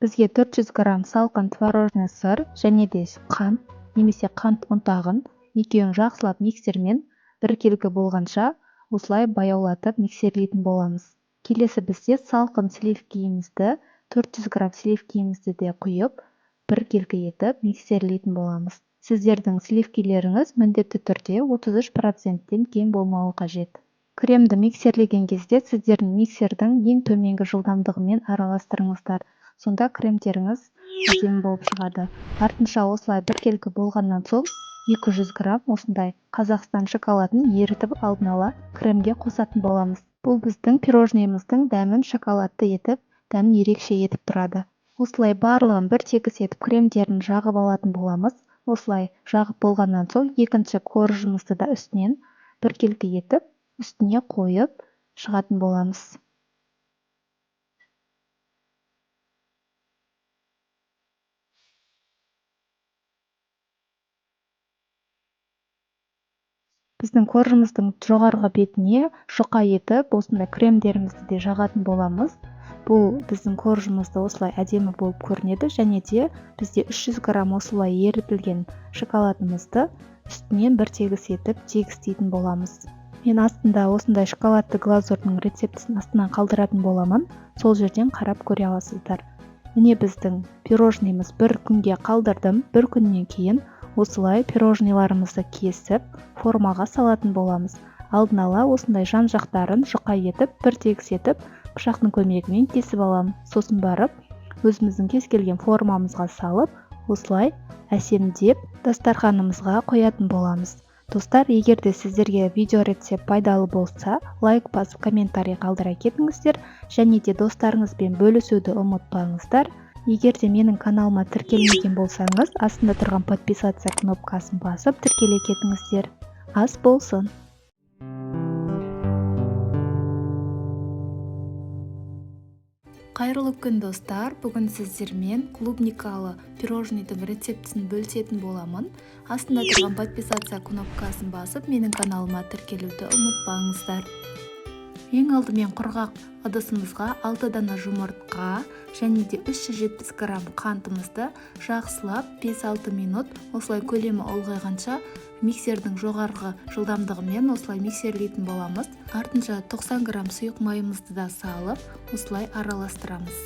Бізге 400 грамм салқын творожный сыр және де қант немесе қант ұнтағын, екеуін жақсылап миксермен біркелкі болғанша осылай баяулатып миксерлейтін боламыз. Келесі бізде салқын сливкиімізді, 400 грамм сливкиімізді де құйып, біркелкі етіп миксерлейтін боламыз. Сіздердің сливкилеріңіз міндетті түрде 33%-тен кем болмауы қажет. Кремді миксерлеген кезде сіздердің миксердің ең төменгі жылдамдығымен араластырыңыздар. Сонда кремдеріңіз әдемі болып шығады. Артынша осылай біркелкі болғаннан соң, 200 грамм осындай Қазақстан шоколадын ерітіп, алдын ала кремге қосатын боламыз. Бұл біздің пирожныйымыздың дәмін шоколадты етіп, дәмін ерекше етіп тұрады. Осылай барлығын бір тегіс етіп кремдерін жағып алатын боламыз. Осылай жағып болғаннан соң, екінші коржымызды да үстінен біркелкі етіп үстіне қойып шығатын боламыз. Біздің коржымыздың жоғарғы бетіне жұқа етіп осындай кремдерімізді де жағатын боламыз. Бұл біздің коржымызды осылай әдемі болып көрінеді. Және де бізде 300 грамм осылай ерітілген шоколадымызды үстінен бір тегіс етіп тегістейтін боламыз. Мен астында осындай шоколадты глазурдың рецептісін астынан қалдыратын боламын, сол жерден қарап көре аласыздар. Міне, біздің пирожныйымыз бір күнге қалдырдым. Бір күннен кейін осылай пирожныйларымызды кесіп, формаға салатын боламыз. Алдын ала осындай жан жақтарын жұқа етіп, бір тегіс етіп пышақтың көмегімен кесіп аламын. Сосын барып өзіміздің кез келген формамызға салып, осылай әсемдеп дастарханымызға қоятын боламыз. Достар, егер де сіздерге видео рецепт пайдалы болса, лайк басып, комментарий қалдыра кетіңіздер және де достарыңызбен бөлісуді ұмытпаңыздар. Егер де менің каналыма тіркелмеген болсаңыз, астында тұрған подписаться кнопкасын басып, тіркеле кетіңіздер. Ас болсын! Қайырлы күн, достар! Бүгін сіздермен клубникалы пирожныйдың рецептісін бөлісетін боламын. Астында тұрған подписаться кнопкасын басып, менің каналыма тіркелуді ұмытпаңыздар. Ең алдымен құрғақ ыдысымызға 6 дана жұмыртқа және де 370 грамм қантымызды жақсылап 5-6 минут осылай көлемі ұлғайғанша миксердің жоғарғы жылдамдығымен осылай миксерлейтін боламыз. Артынша 90 грамм сұйық майымызды да салып, осылай араластырамыз.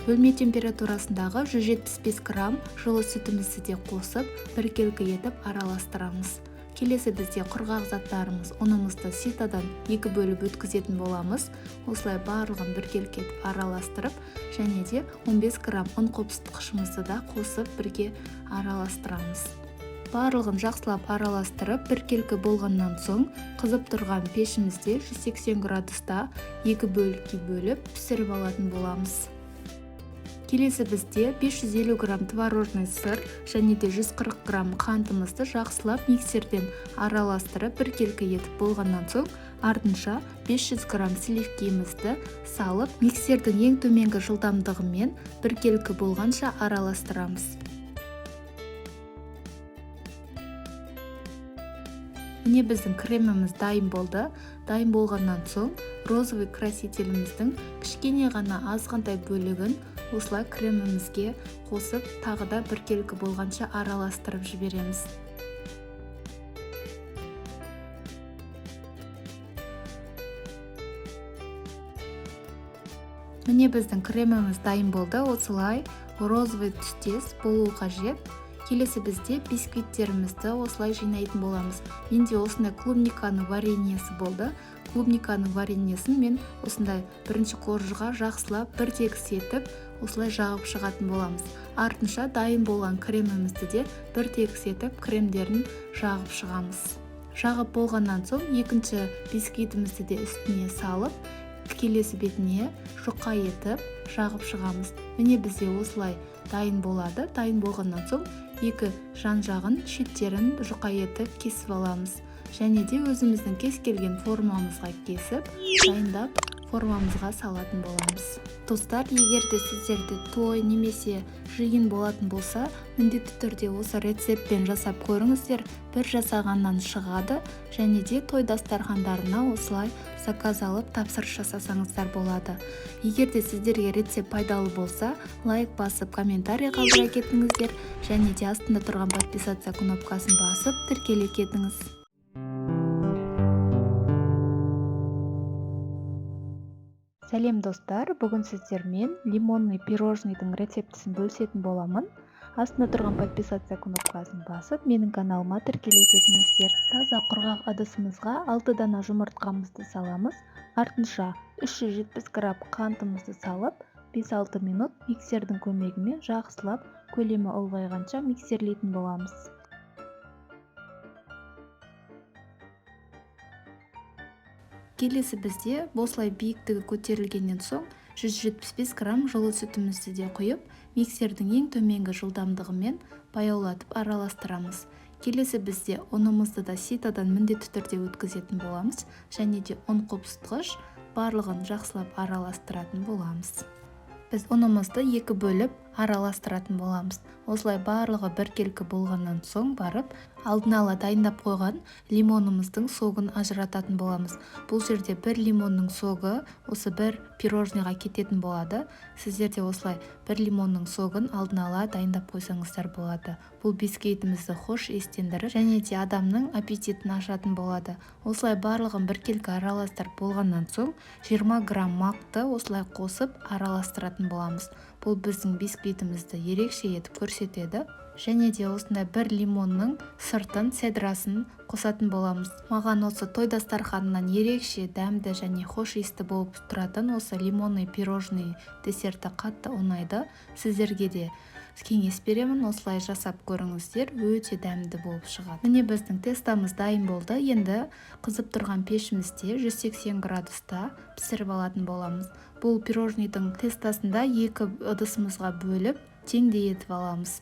Бөлме температурасындағы 175 грамм жылы сүтімізді де қосып, біркелкі етіп араластырамыз. Келесі бізде құрғақ заттарымыз ұнымызды ситодан екі бөліп өткізетін боламыз. Осылай барлығын біркелкі етіп араластырып, және де 15 грамм ұн қопсытқышымызды да қосып, бірге араластырамыз. Барлығын жақсылап араластырып, біркелкі болғаннан соң, қызып тұрған пешімізде 180 градуста екі бөлікке бөліп пісіріп алатын боламыз. Келесі бізде 550 грамм творожный сыр және де 140 грамм қантымызды жақсылап миксерден араластырып, біркелкі етіп болғаннан соң, артынша 500 грамм сливкиімізді салып, миксердің ең төменгі жылдамдығымен біркелкі болғанша араластырамыз. Міне, біздің креміміз дайын болды. Дайын болғаннан соң, розовый красителіміздің кішкене ғана азғантай бөлігін осылай кремімізге қосып, тағы да біркелкі болғанша араластырып жібереміз. Міне, біздің креміміз дайын болды. Осылай розовый түстес болуы қажет. Келесі бізде бисквиттерімізді осылай жинайтын боламыз. Менде осындай клубниканың вареньесі болды. Клубниканың вареньесін мен осындай бірінші коржға жақсылап бір тегіс етіп осылай жағып шығатын боламыз. Артынша дайын болған кремімізді де бір тегіс етіп кремдерін жағып шығамыз. Жағып болғаннан соң екінші бисквитімізді де үстіне салып, келесі бетіне жұқа етіп жағып шығамыз. Міне, бізде осылай дайын болады. Дайын болғаннан соң екі жан жағын, шеттерін жұқа етіп кесіп аламыз және де өзіміздің кез келген формамызға кесіп, дайындап, формамызға салатын боламыз. Достар, егер де сіздерде той немесе жиын болатын болса, міндетті түрде осы рецептпен жасап көріңіздер. Бір жасағаннан шығады және де той дастархандарына осылай заказ алып, тапсырыс жасасаңыздар болады. Егер де сіздерге рецепт пайдалы болса, лайк басып, комментарий қалдыра кетіңіздер және де астында тұрған подписаться кнопкасын басып, тіркеле кетіңіз. Сәлем, достар! Бүгін сіздермен лимонный пирожныйдың рецептісін бөлісетін боламын. Астында тұрған подписаться кнопкасын басып, менің каналыма тіркеле кетіңіздер. Таза құрғақ ыдысымызға 6 дана жұмыртқамызды саламыз. Артынша 370 грамм қантымызды салып, 5-6 минут миксердің көмегімен жақсылап көлемі ұлғайғанша миксерлейтін боламыз. Келесі бізде осылай биіктігі көтерілгеннен соң 175 грамм жылы сүтімізді де құйып, миксердің ең төменгі жылдамдығымен баяулатып араластырамыз. Келесі бізде ұнымызды да ситодан міндетті түрде өткізетін боламыз және де ұн қопсытқыш, барлығын жақсылап араластыратын боламыз. Біз ұнымызды екі бөліп араластыратын боламыз. Осылай барлығы біркелкі болғаннан соң барып, алдын ала дайындап қойған лимонымыздың согын ажырататын боламыз. Бұл жерде бір лимонның согы осы бір пирожныйға кететін болады. Сіздер де осылай бір лимонның согын алдын ала дайындап қойсаңыздар болады. Бұл бисквитімізді хош иістендіріп және де адамның аппетитін ашатын болады. Осылай барлығын біркелкі араластырып болғаннан соң 20 грамм макты осылай қосып араластыратын боламыз. Бұл біздің бисквитімізді ерекше етіп көрсетеді. Және де осындай бір лимонның сыртын, цедрасын қосатын боламыз. Маған осы той дастарханынан ерекше дәмді және хош иісті болып тұратын осы лимонный пирожный десерті қатты ұнайды. Сіздерге де кеңес беремін, осылай жасап көріңіздер, өте дәмді болып шығады. Міне, біздің тестамыз дайын болды. Енді қызып тұрған пешімізде 180 градуста пісіріп алатын боламыз. Бұл пирожныйдың тестасында екі ыдысымызға бөліп, теңдей етіп аламыз.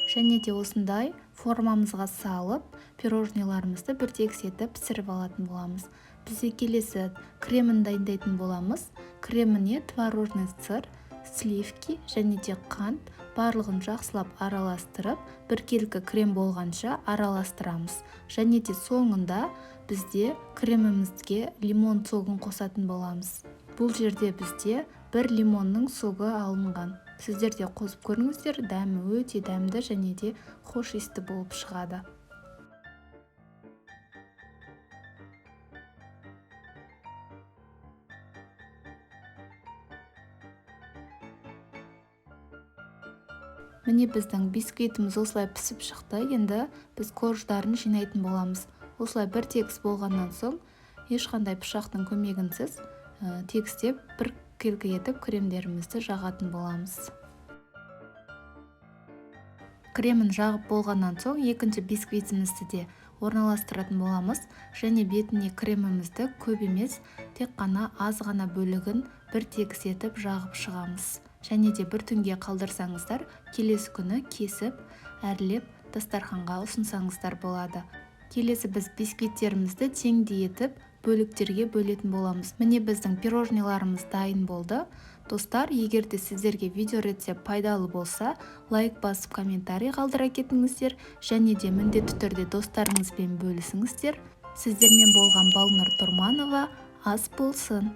Және де осындай формамызға салып, пирожныйларымызды бір тегіс етіп пісіріп алатын боламыз. Бізде келесі кремін дайындайтын боламыз. Креміне творожный сыр, сливки және де қант, барлығын жақсылап араластырып, біркелкі крем болғанша араластырамыз. Және де соңында бізде кремімізге лимон согын қосатын боламыз. Бұл жерде бізде бір лимонның согы алынған. Сіздер де қосып көріңіздер, дәмі өте дәмді және де хош иісті болып шығады. Міне, біздің бисквитіміз осылай пісіп шықты. Енді біз корждарын жинайтын боламыз. Осылай бір тегіс болғаннан соң, ешқандай пышақтың көмегінсіз тегістеп, біркелкі етіп кремдерімізді жағатын боламыз. Кремін жағып болғаннан соң екінші бисквитімізді де орналастыратын боламыз және бетіне кремімізді көп емес, тек қана аз ғана бөлігін бір тегіс етіп жағып шығамыз. Және де бір түнге қалдырсаңыздар, келесі күні кесіп, әрлеп, дастарханға ұсынсаңыздар болады. Келесі біз бисквиттерімізді теңдей етіп бөліктерге бөлетін боламыз. Міне, біздің пирожныйларымыз дайын болды. Достар, егер де сіздерге видео рецепт пайдалы болса, лайк басып, комментарий қалдыра кетіңіздер және де міндетті түрде достарыңызбен бөлісіңіздер. Сіздермен болған Балнұр Тұрманова. Ас болсын!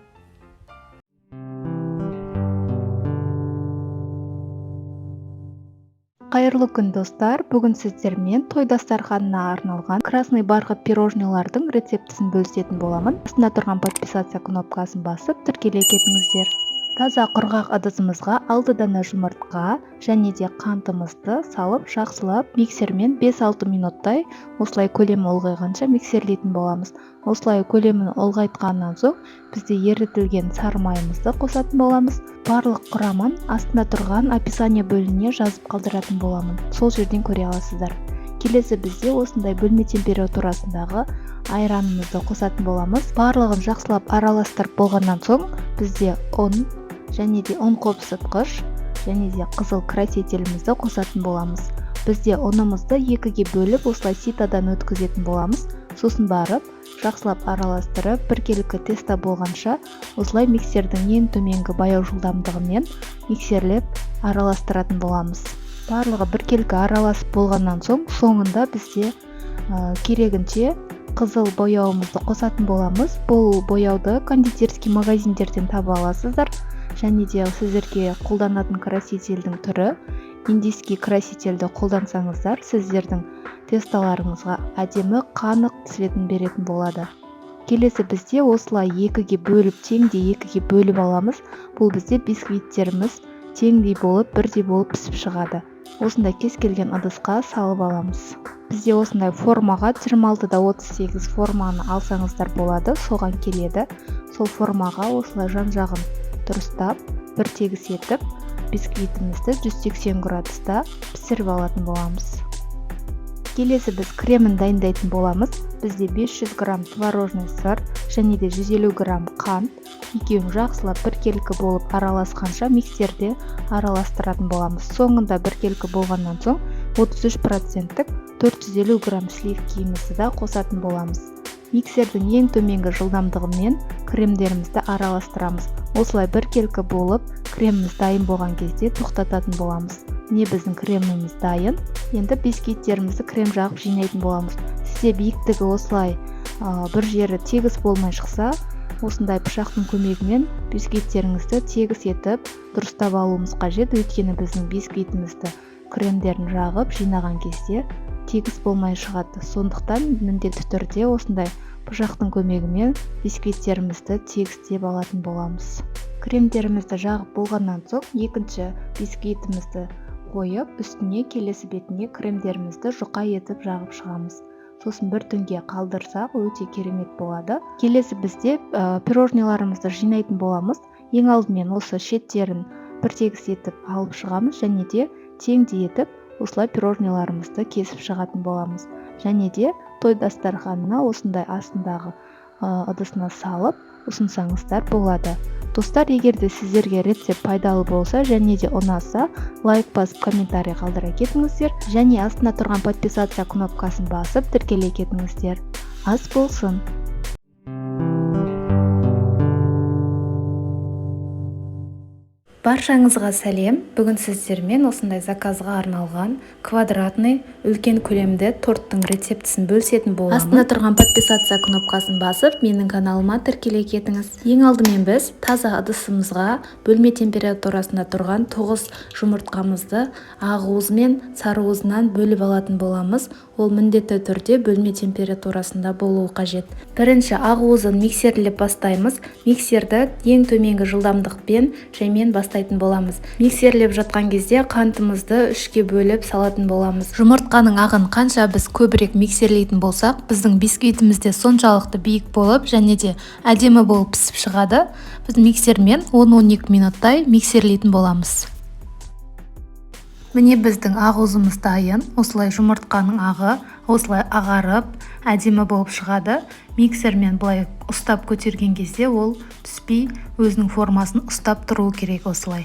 Қайырлы күн, достар! Бүгін сіздермен той дастарханына арналған красный бархат пирожныйлардың рецептісін бөлісетін боламын. Астында тұрған подписаться кнопкасын басып, тіркеле кетіңіздер. Таза құрғақ ыдысымызға 6 дана жұмыртқа және де қантымызды салып, жақсылап миксермен 5-6 минуттай осылай көлемі ұлғайғанша миксерлейтін боламыз. Осылай көлемін ұлғайтқаннан соң бізде ерітілген сары майымызды қосатын боламыз. Барлық құрамын астында тұрған описание бөліміне жазып қалдыратын боламын. Сол жерден көре аласыздар. Келесі бізде осындай бөлме температурасындағы айранымызды қосатын боламыз. Барлығын жақсылап араластырып болғаннан соң бізде ұн және де ұн қопсытқыш және де қызыл красителімізді қосатын боламыз. Бізде ұнымызды екіге бөліп, осылай ситодан өткізетін боламыз. Сосын барып жақсылап араластырып, біркелкі тесто болғанша осылай миксердің ең төменгі баяу жылдамдығымен миксерлеп араластыратын боламыз. Барлығы біркелкі араласып болғаннан соң соңында бізде керегінше қызыл бояуымызды қосатын боламыз. Бұл бояуды кондитерский магазиндерден таба аласыздар. Және де сіздерге қолданатын красительдің түрі индийский красительді қолдансаңыздар, сіздердің тестоларыңызға әдемі қанық цветін беретін болады. Келесі бізде осылай екіге бөліп, теңдей екіге бөліп аламыз. Бұл бізде бисквиттеріміз теңдей болып, бірдей болып пісіп шығады. Осындай кез келген ыдысқа салып аламыз. Бізде осындай формаға 26 да 38 форманы алсаңыздар болады, соған келеді. Сол формаға осылай жан жағын дұрыстап бір тегіс етіп, бисквитімізді 180 градуста пісіріп алатын боламыз. Келесі біз кремін дайындайтын боламыз. Бізде 500 грамм творожный сыр және де 150 грамм қант, екеуін жақсылап біркелкі болып араласқанша миксерде араластыратын боламыз. Соңында біркелкі болғаннан соң 33 проценттік 450 грамм сливкиімізді да қосатын боламыз. Миксердің ең төменгі жылдамдығымен кремдерімізді араластырамыз. Осылай біркелкі болып креміміз дайын болған кезде тоқтататын боламыз. Міне, біздің креміміз дайын. Енді бисквиттерімізді крем жағып жинайтын боламыз. Сізде биіктігі осылай бір жері тегіс болмай шықса, осындай пышақтың көмегімен бисквиттеріңізді тегіс етіп дұрыстап алуымыз қажет, өйткені біздің бисквитімізді кремдерін жағып жинаған кезде тегіс болмай шығады. Сондықтан міндетті түрде осындай пышақтың көмегімен бисквиттерімізді тегістеп алатын боламыз. Кремдерімізді жағып болғаннан соң екінші бисквитімізді қойып, үстіне келесі бетіне кремдерімізді жұқа етіп жағып шығамыз. Сосын бір түнге қалдырсақ, өте керемет болады. Келесі бізде пирожныйларымызды жинайтын боламыз. Ең алдымен осы шеттерін бір тегіс етіп алып шығамыз және де теңдей етіп осылай пирожныйларымызды кесіп шығатын боламыз. Және де той дастарханына осындай астындағы ыдысына салып ұсынсаңыздар болады. Достар, егер де сіздерге рецепт пайдалы болса және де ұнаса, лайк басып, комментарий қалдыра кетіңіздер және астында тұрған подписаться кнопкасын басып, тіркеле кетіңіздер. Ас болсын! Баршаңызға сәлем! Бүгін сіздермен осындай заказға арналған квадратный үлкен көлемді торттың рецептісін бөлісетін боламын. Астында тұрған подписаться кнопкасын басып, менің каналыма тіркеле кетіңіз. Ең алдымен біз таза ыдысымызға бөлме температурасында тұрған 9 жұмыртқамызды ақ уызы мен сары уызынан бөліп алатын боламыз. Ол міндетті түрде бөлме температурасында болуы қажет. Бірінші ақ уызын миксерлеп бастаймыз. Миксерді ең төменгі жылдамдықпен жаймен бастайтын боламыз. Миксерлеп жатқан кезде қантымызды үшке бөліп салатын боламыз. Жұмыртқаның ағын қанша біз көбірек миксерлейтін болсақ, біздің бисквитіміз де соншалықты биік болып және де әдемі болып пісіп шығады. Біз миксермен 10-12 минуттай миксерлейтін боламыз. Міне, біздің ақ дайын. Осылай жұмыртқаның ағы осылай ағарып, әдемі болып шығады. Миксермен былай ұстап көтерген кезде ол түспей, өзінің формасын ұстап тұруы керек осылай.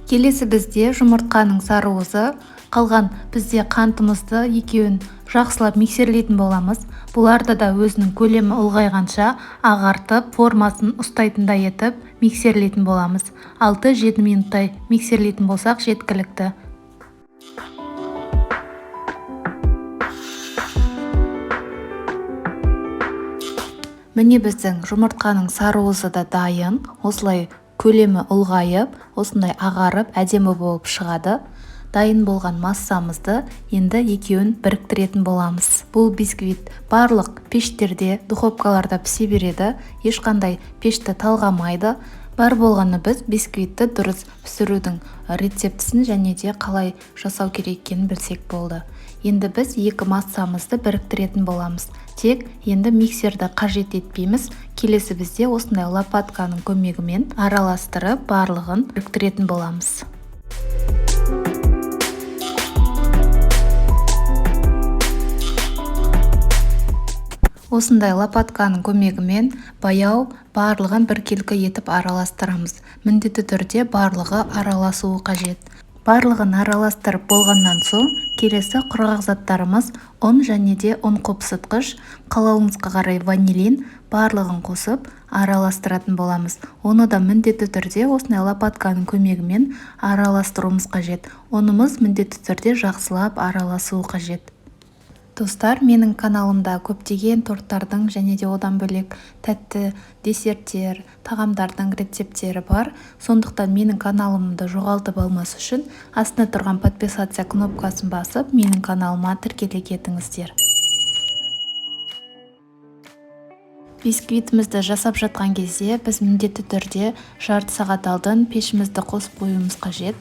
Келесі бізде жұмыртқаның сары уызы, қалған бізде қантымызды екеуін жақсылап миксерлейтін боламыз. Бұларды да өзінің көлемі ұлғайғанша ағартып, формасын ұстайтындай етіп миксерлейтін боламыз. 6-7 минуттай миксерлейтін болсақ, жеткілікті. Міне, біздің жұмыртқаның сары уызы да дайын. Осылай Көлемі ұлғайып, осындай ағарып, әдемі болып шығады. Дайын болған массамызды енді екеуін біріктіретін боламыз. Бұл бисквит барлық пештерде, духовкаларда пісе береді, ешқандай пешті талғамайды. Бар болғаны біз бисквитті дұрыс пісірудің рецептісін және де қалай жасау керек екенін білсек болды. Енді біз екі массамызды біріктіретін боламыз. Тек енді миксерді қажет етпейміз. Келесі бізде осындай лопатканың көмегімен араластырып барлығын біріктіретін боламыз. Осындай лопатканың көмегімен баяу барлығын біркелкі етіп араластырамыз. Міндетті түрде барлығы араласуы қажет. Барлығын араластырып болғаннан соң келесі құрғақ заттарымыз ұн және де ұн қопсытқыш, қалауыңызға қарай ванилин, барлығын қосып араластыратын боламыз. Оны да міндетті түрде осындай лопатканың көмегімен араластыруымыз қажет. Ұнымыз міндетті түрде жақсылап араласуы қажет. Достар, менің каналымда көптеген торттардың және де одан бөлек тәтті десерттер, тағамдардың рецепттері бар. Сондықтан менің каналымды жоғалтып алмас үшін астында тұрған подписаться кнопкасын басып, менің каналыма тіркеле кетіңіздер. Бисквитімізді жасап жатқан кезде біз міндетті түрде жарты сағат алдын пешімізді қосып қоюымыз қажет.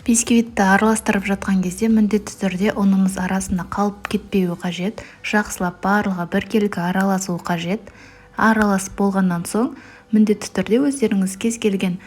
Бисквитті араластырып жатқан кезде міндетті түрде ұнымыз арасында қалып кетпеуі қажет. Жақсылап барлығы біркелкі араласуы қажет. Араласып болғаннан соң міндетті түрде өздеріңіз кез келген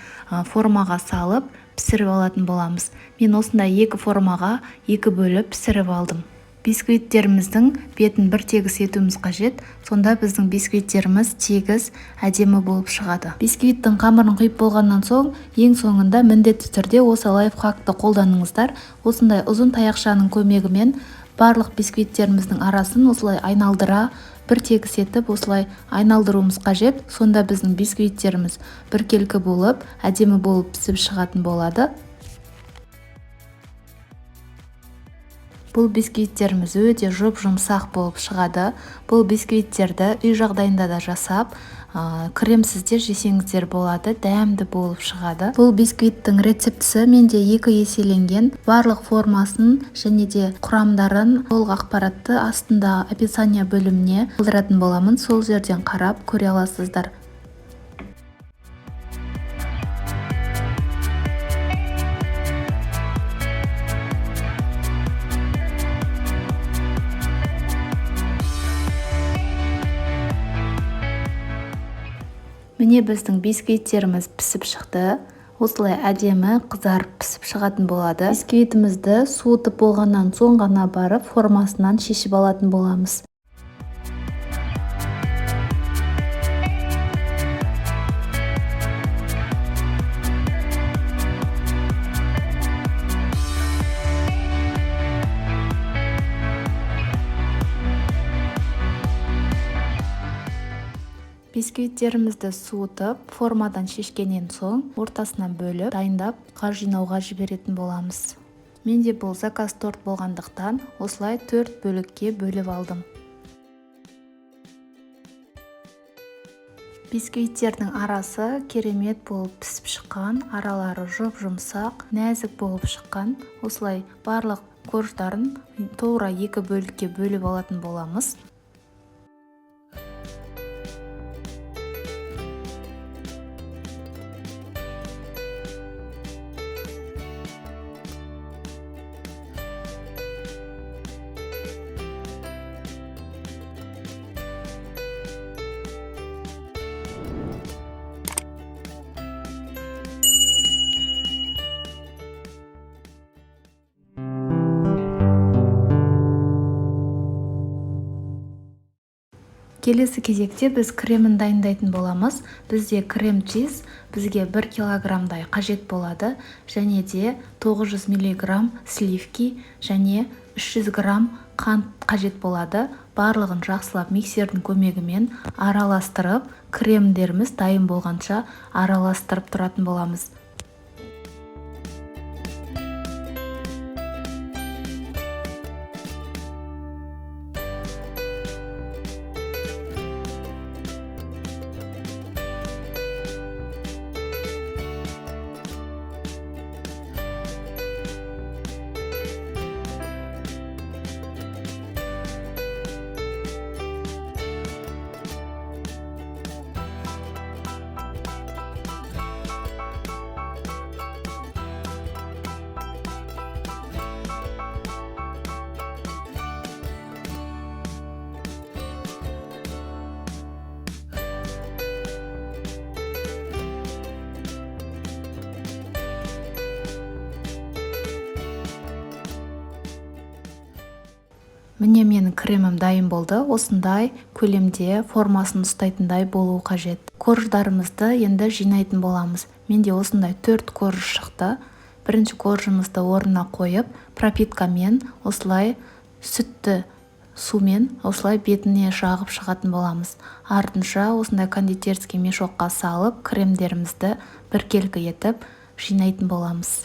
формаға салып пісіріп алатын боламыз. Мен осындай екі формаға екі бөліп пісіріп алдым. Бисквиттеріміздің бетін бір тегіс етуіміз қажет. Сонда біздің бисквиттеріміз тегіс, әдемі болып шығады. Бисквиттің қамырын құйып болғаннан соң, ең соңында міндетті түрде осы лайфхакты қолданыңыздар. Осындай ұзын таяқшаның көмегімен барлық бисквиттеріміздің арасын осылай айналдыра, бір тегіс етіп осылай айналдыруымыз қажет. Сонда біздің бисквиттеріміз біркелкі болып, әдемі болып пісіп шығатын болады. Бұл бисквиттеріміз өте жұп-жұмсақ болып шығады. Бұл бисквиттерді үй жағдайында да жасап, кремсіз де жесеңіздер болады, дәмді болып шығады. Бұл бисквиттің рецептісі менде 2 еселенген. Барлық формасын және де құрамдарын, толық ақпаратты астында описание бөліміне қалдыратын боламын. Сол жерден қарап көре аласыздар. Міне біздің бисквиттеріміз пісіп шықты. Осылай әдемі қызарып пісіп шығатын болады. Бисквитімізді суытып болғаннан соң ғана барып формасынан шешіп алатын боламыз. Бисквиттерімізді суытып, формадан шешкеннен соң ортасынан бөліп, дайындап, қар жинауға жіберетін боламыз. Менде бұл заказ торт болғандықтан осылай 4 бөлікке бөліп алдым. Бисквиттердің арасы керемет болып пісіп шыққан, аралары жұп-жұмсақ, нәзік болып шыққан. Осылай барлық корждарын тура 2 бөлікке бөліп алатын боламыз. Келесі кезекте біз кремін дайындайтын боламыз. Бізде крем чиз бізге 1 килограммдай қажет болады, және де 900 миллиграмм сливки және 300 грамм қант қажет болады. Барлығын жақсылап миксердің көмегімен араластырып, кремдеріміз дайын болғанша араластырып тұратын боламыз. Міне, менің кремім дайын болды. Осындай көлемде, формасын ұстайтындай болуы қажет. Корждарымызды енді жинайтын боламыз. Менде осындай 4 корж шықты. Бірінші коржымызды орнына қойып, пропиткамен осылай сүтті сумен осылай бетіне жағып шығатын боламыз. Артынша осындай кондитерский мешокқа салып, кремдерімізді біркелкі етіп жинайтын боламыз.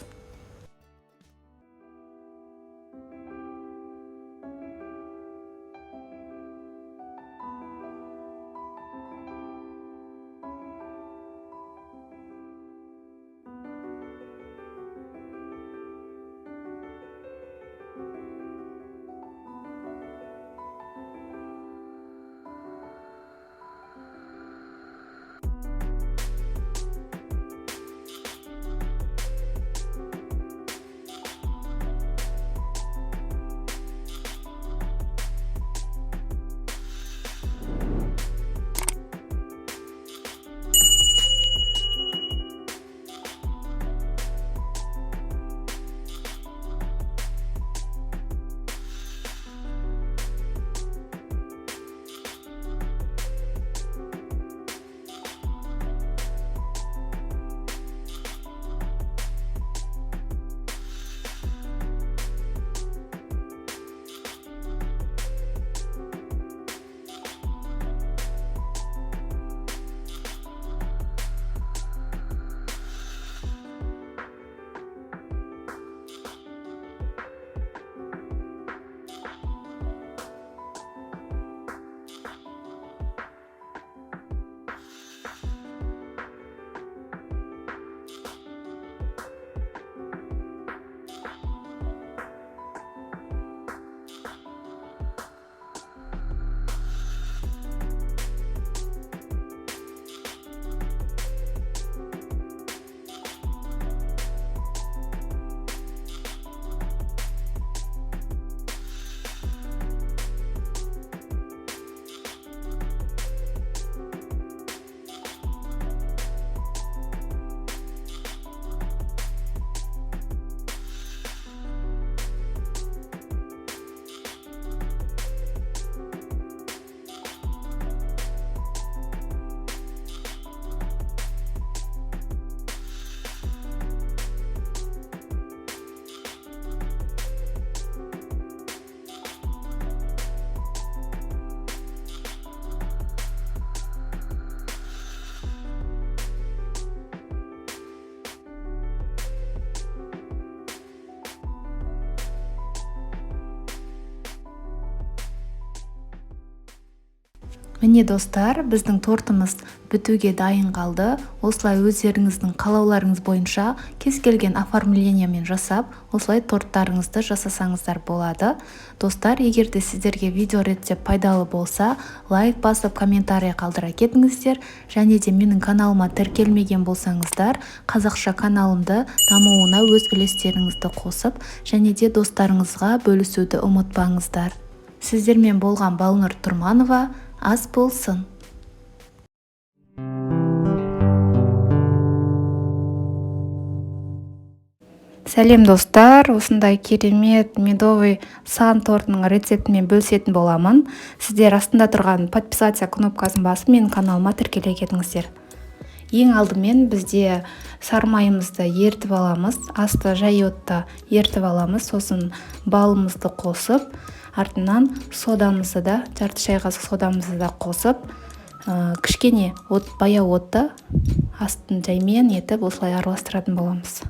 Міне, достар, біздің тортымыз бітуге дайын қалды. Осылай өздеріңіздің қалауларыңыз бойынша кез келген оформлениемен жасап, осылай торттарыңызды жасасаңыздар болады. Достар, егер де сіздерге видео рецепт пайдалы болса, лайк басып, комментарий қалдыра кетіңіздер. Және де менің каналыма тіркелмеген болсаңыздар, қазақша каналымды дамуына өз үлестеріңізді қосып, және де достарыңызға бөлісуді ұмытпаңыздар. Сіздермен болған Балнұр Тұрманова. Ас болсын. Сәлем, достар! Осындай керемет медовый сан тортының рецептімен бөлісетін боламын. Сіздер астында тұрған подписаться кнопкасын басып, менің каналыма тіркеле кетіңіздер. Ең алдымен бізде сары майымызды ерітіп аламыз, асты жай отта ерітіп аламыз. Сосын балымызды қосып, артынан содамызды да, жарты шай қасық содамызды да қосып, кішкене от, баяу отта астын жаймен етіп, осылай араластыратын боламыз.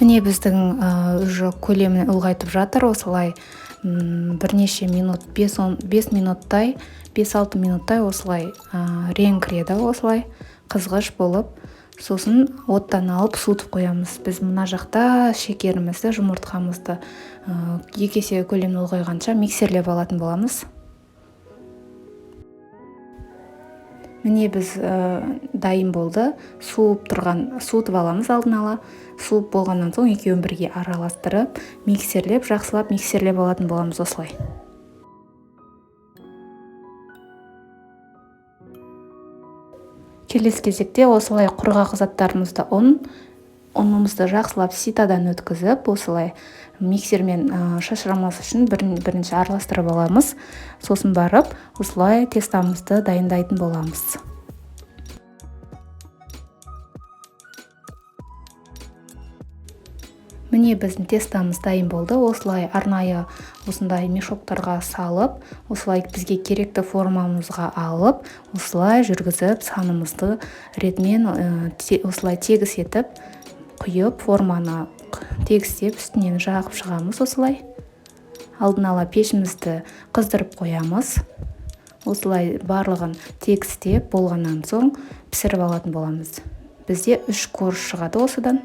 Міне, біздің уже көлемін ұлғайтып жатыр. Осылай бірнеше минут, 5 минуттай, 5-6 минуттай осылай рең кіреді, осылай қызғыш болып. Сосын оттан алып, суытып қоямыз. Біз мына жақта шекерімізді, жұмыртқамызды 2 есе көлемін ұлғайғанша миксерлеп алатын боламыз. Міне, біз дайын болды. Суып тұрған, суытып аламыз алдын ала. Суып болғаннан соң екеуін бірге араластырып, миксерлеп, жақсылап миксерлеп алатын боламыз осылай. Келесі кезекте осылай құрғақ заттарымызды, ұнымызды жақсылап ситодан өткізіп, осылай миксермен шашырамас үшін бірінші араластырып аламыз. Сосын барып осылай тестомызды дайындайтын боламыз. Міне, біздің тестомыз дайын болды. Осылай арнайы осындай мешоктарға салып, осылай бізге керекті формамызға алып, осылай жүргізіп, санымызды ретімен осылай тегіс етіп құйып, форманы тегістеп, үстінен жағып шығамыз. Осылай алдын ала пешімізді қыздырып қоямыз. Осылай барлығын тегістеп болғаннан соң пісіріп алатын боламыз. Бізде үш корж шығады осыдан.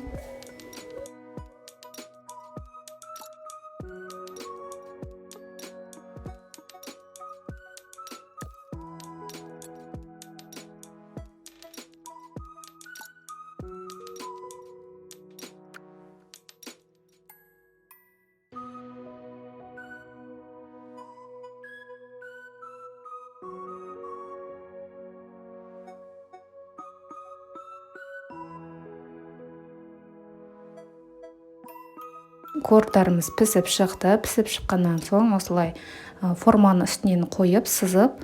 Коржтарымыз пісіп шықты. Пісіп шыққаннан соң осылай форманы үстінен қойып, сызып,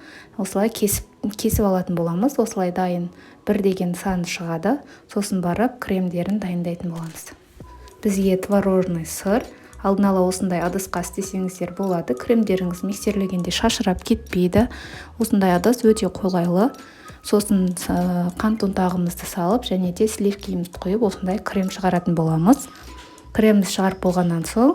осылай кесіп кесіп алатын боламыз. Осылай дайын бір деген сан шығады. Сосын барып кремдерін дайындайтын боламыз. Бізге творожный сыр, алдын ала осындай ыдысқа істесеңіздер болады. Кремдеріңіз миксерлегенде шашырап кетпейді. Осындай ыдыс өте қолайлы. Сосын қант ұнтағымызды салып және де сливкиімізді құйып, осындай крем шығаратын боламыз. Кремді шығарып болғаннан соң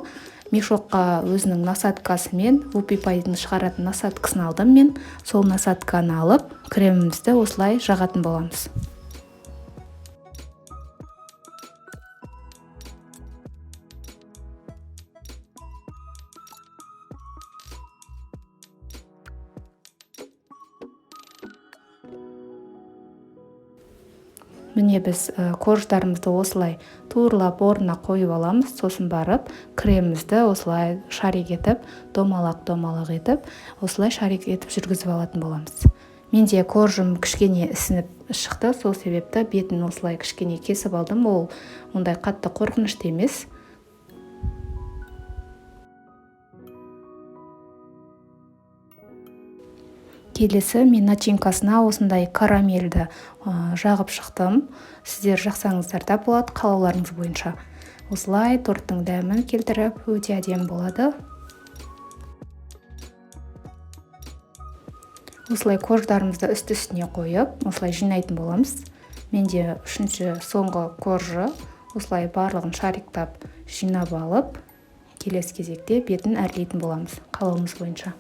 мешокқа өзінің насадкасымен, вупи пайдың шығаратын насадкасын алдым мен. Сол насадканы алып, кремімізді осылай жағатын боламыз. Міне, біз коржтарымызды осылай туырлап орнына қойып аламыз. Сосын барып кремімізді осылай шарик етіп, домалақ домалақ етіп, осылай шарик етіп жүргізіп алатын боламыз. Менде коржым кішкене ісініп шықты, сол себепті бетін осылай кішкене кесіп алдым. Ол ондай қатты қорқынышты емес. Келесі мен начинкасына осындай карамельді жағып шықтым. Сіздер жақсаңыздар да болады, қалауларыңыз бойынша. Осылай торттың дәмін келтіріп, өте әдемі болады. Осылай корждарымызды үсті үстіне қойып, осылай жинайтын боламыз. Менде үшінші, соңғы коржы. Осылай барлығын шариктап жинап алып, келесі кезекте бетін әрлейтін боламыз қалауымыз бойынша.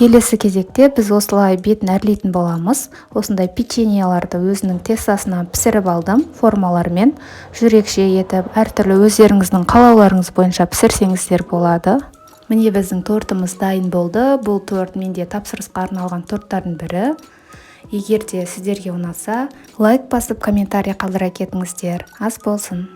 Келесі кезекте біз осылай бетін әрлейтін боламыз. Осындай печеньеларды өзінің тестосынан пісіріп алдым. Формалармен жүрекше етіп, әртүрлі өздеріңіздің қалауларыңыз бойынша пісірсеңіздер болады. Міне, біздің тортымыз дайын болды. Бұл торт менде тапсырысқа арналған торттардың бірі. Егер де сіздерге ұнаса, лайк басып, комментарий қалдыра кетіңіздер. Ас болсын!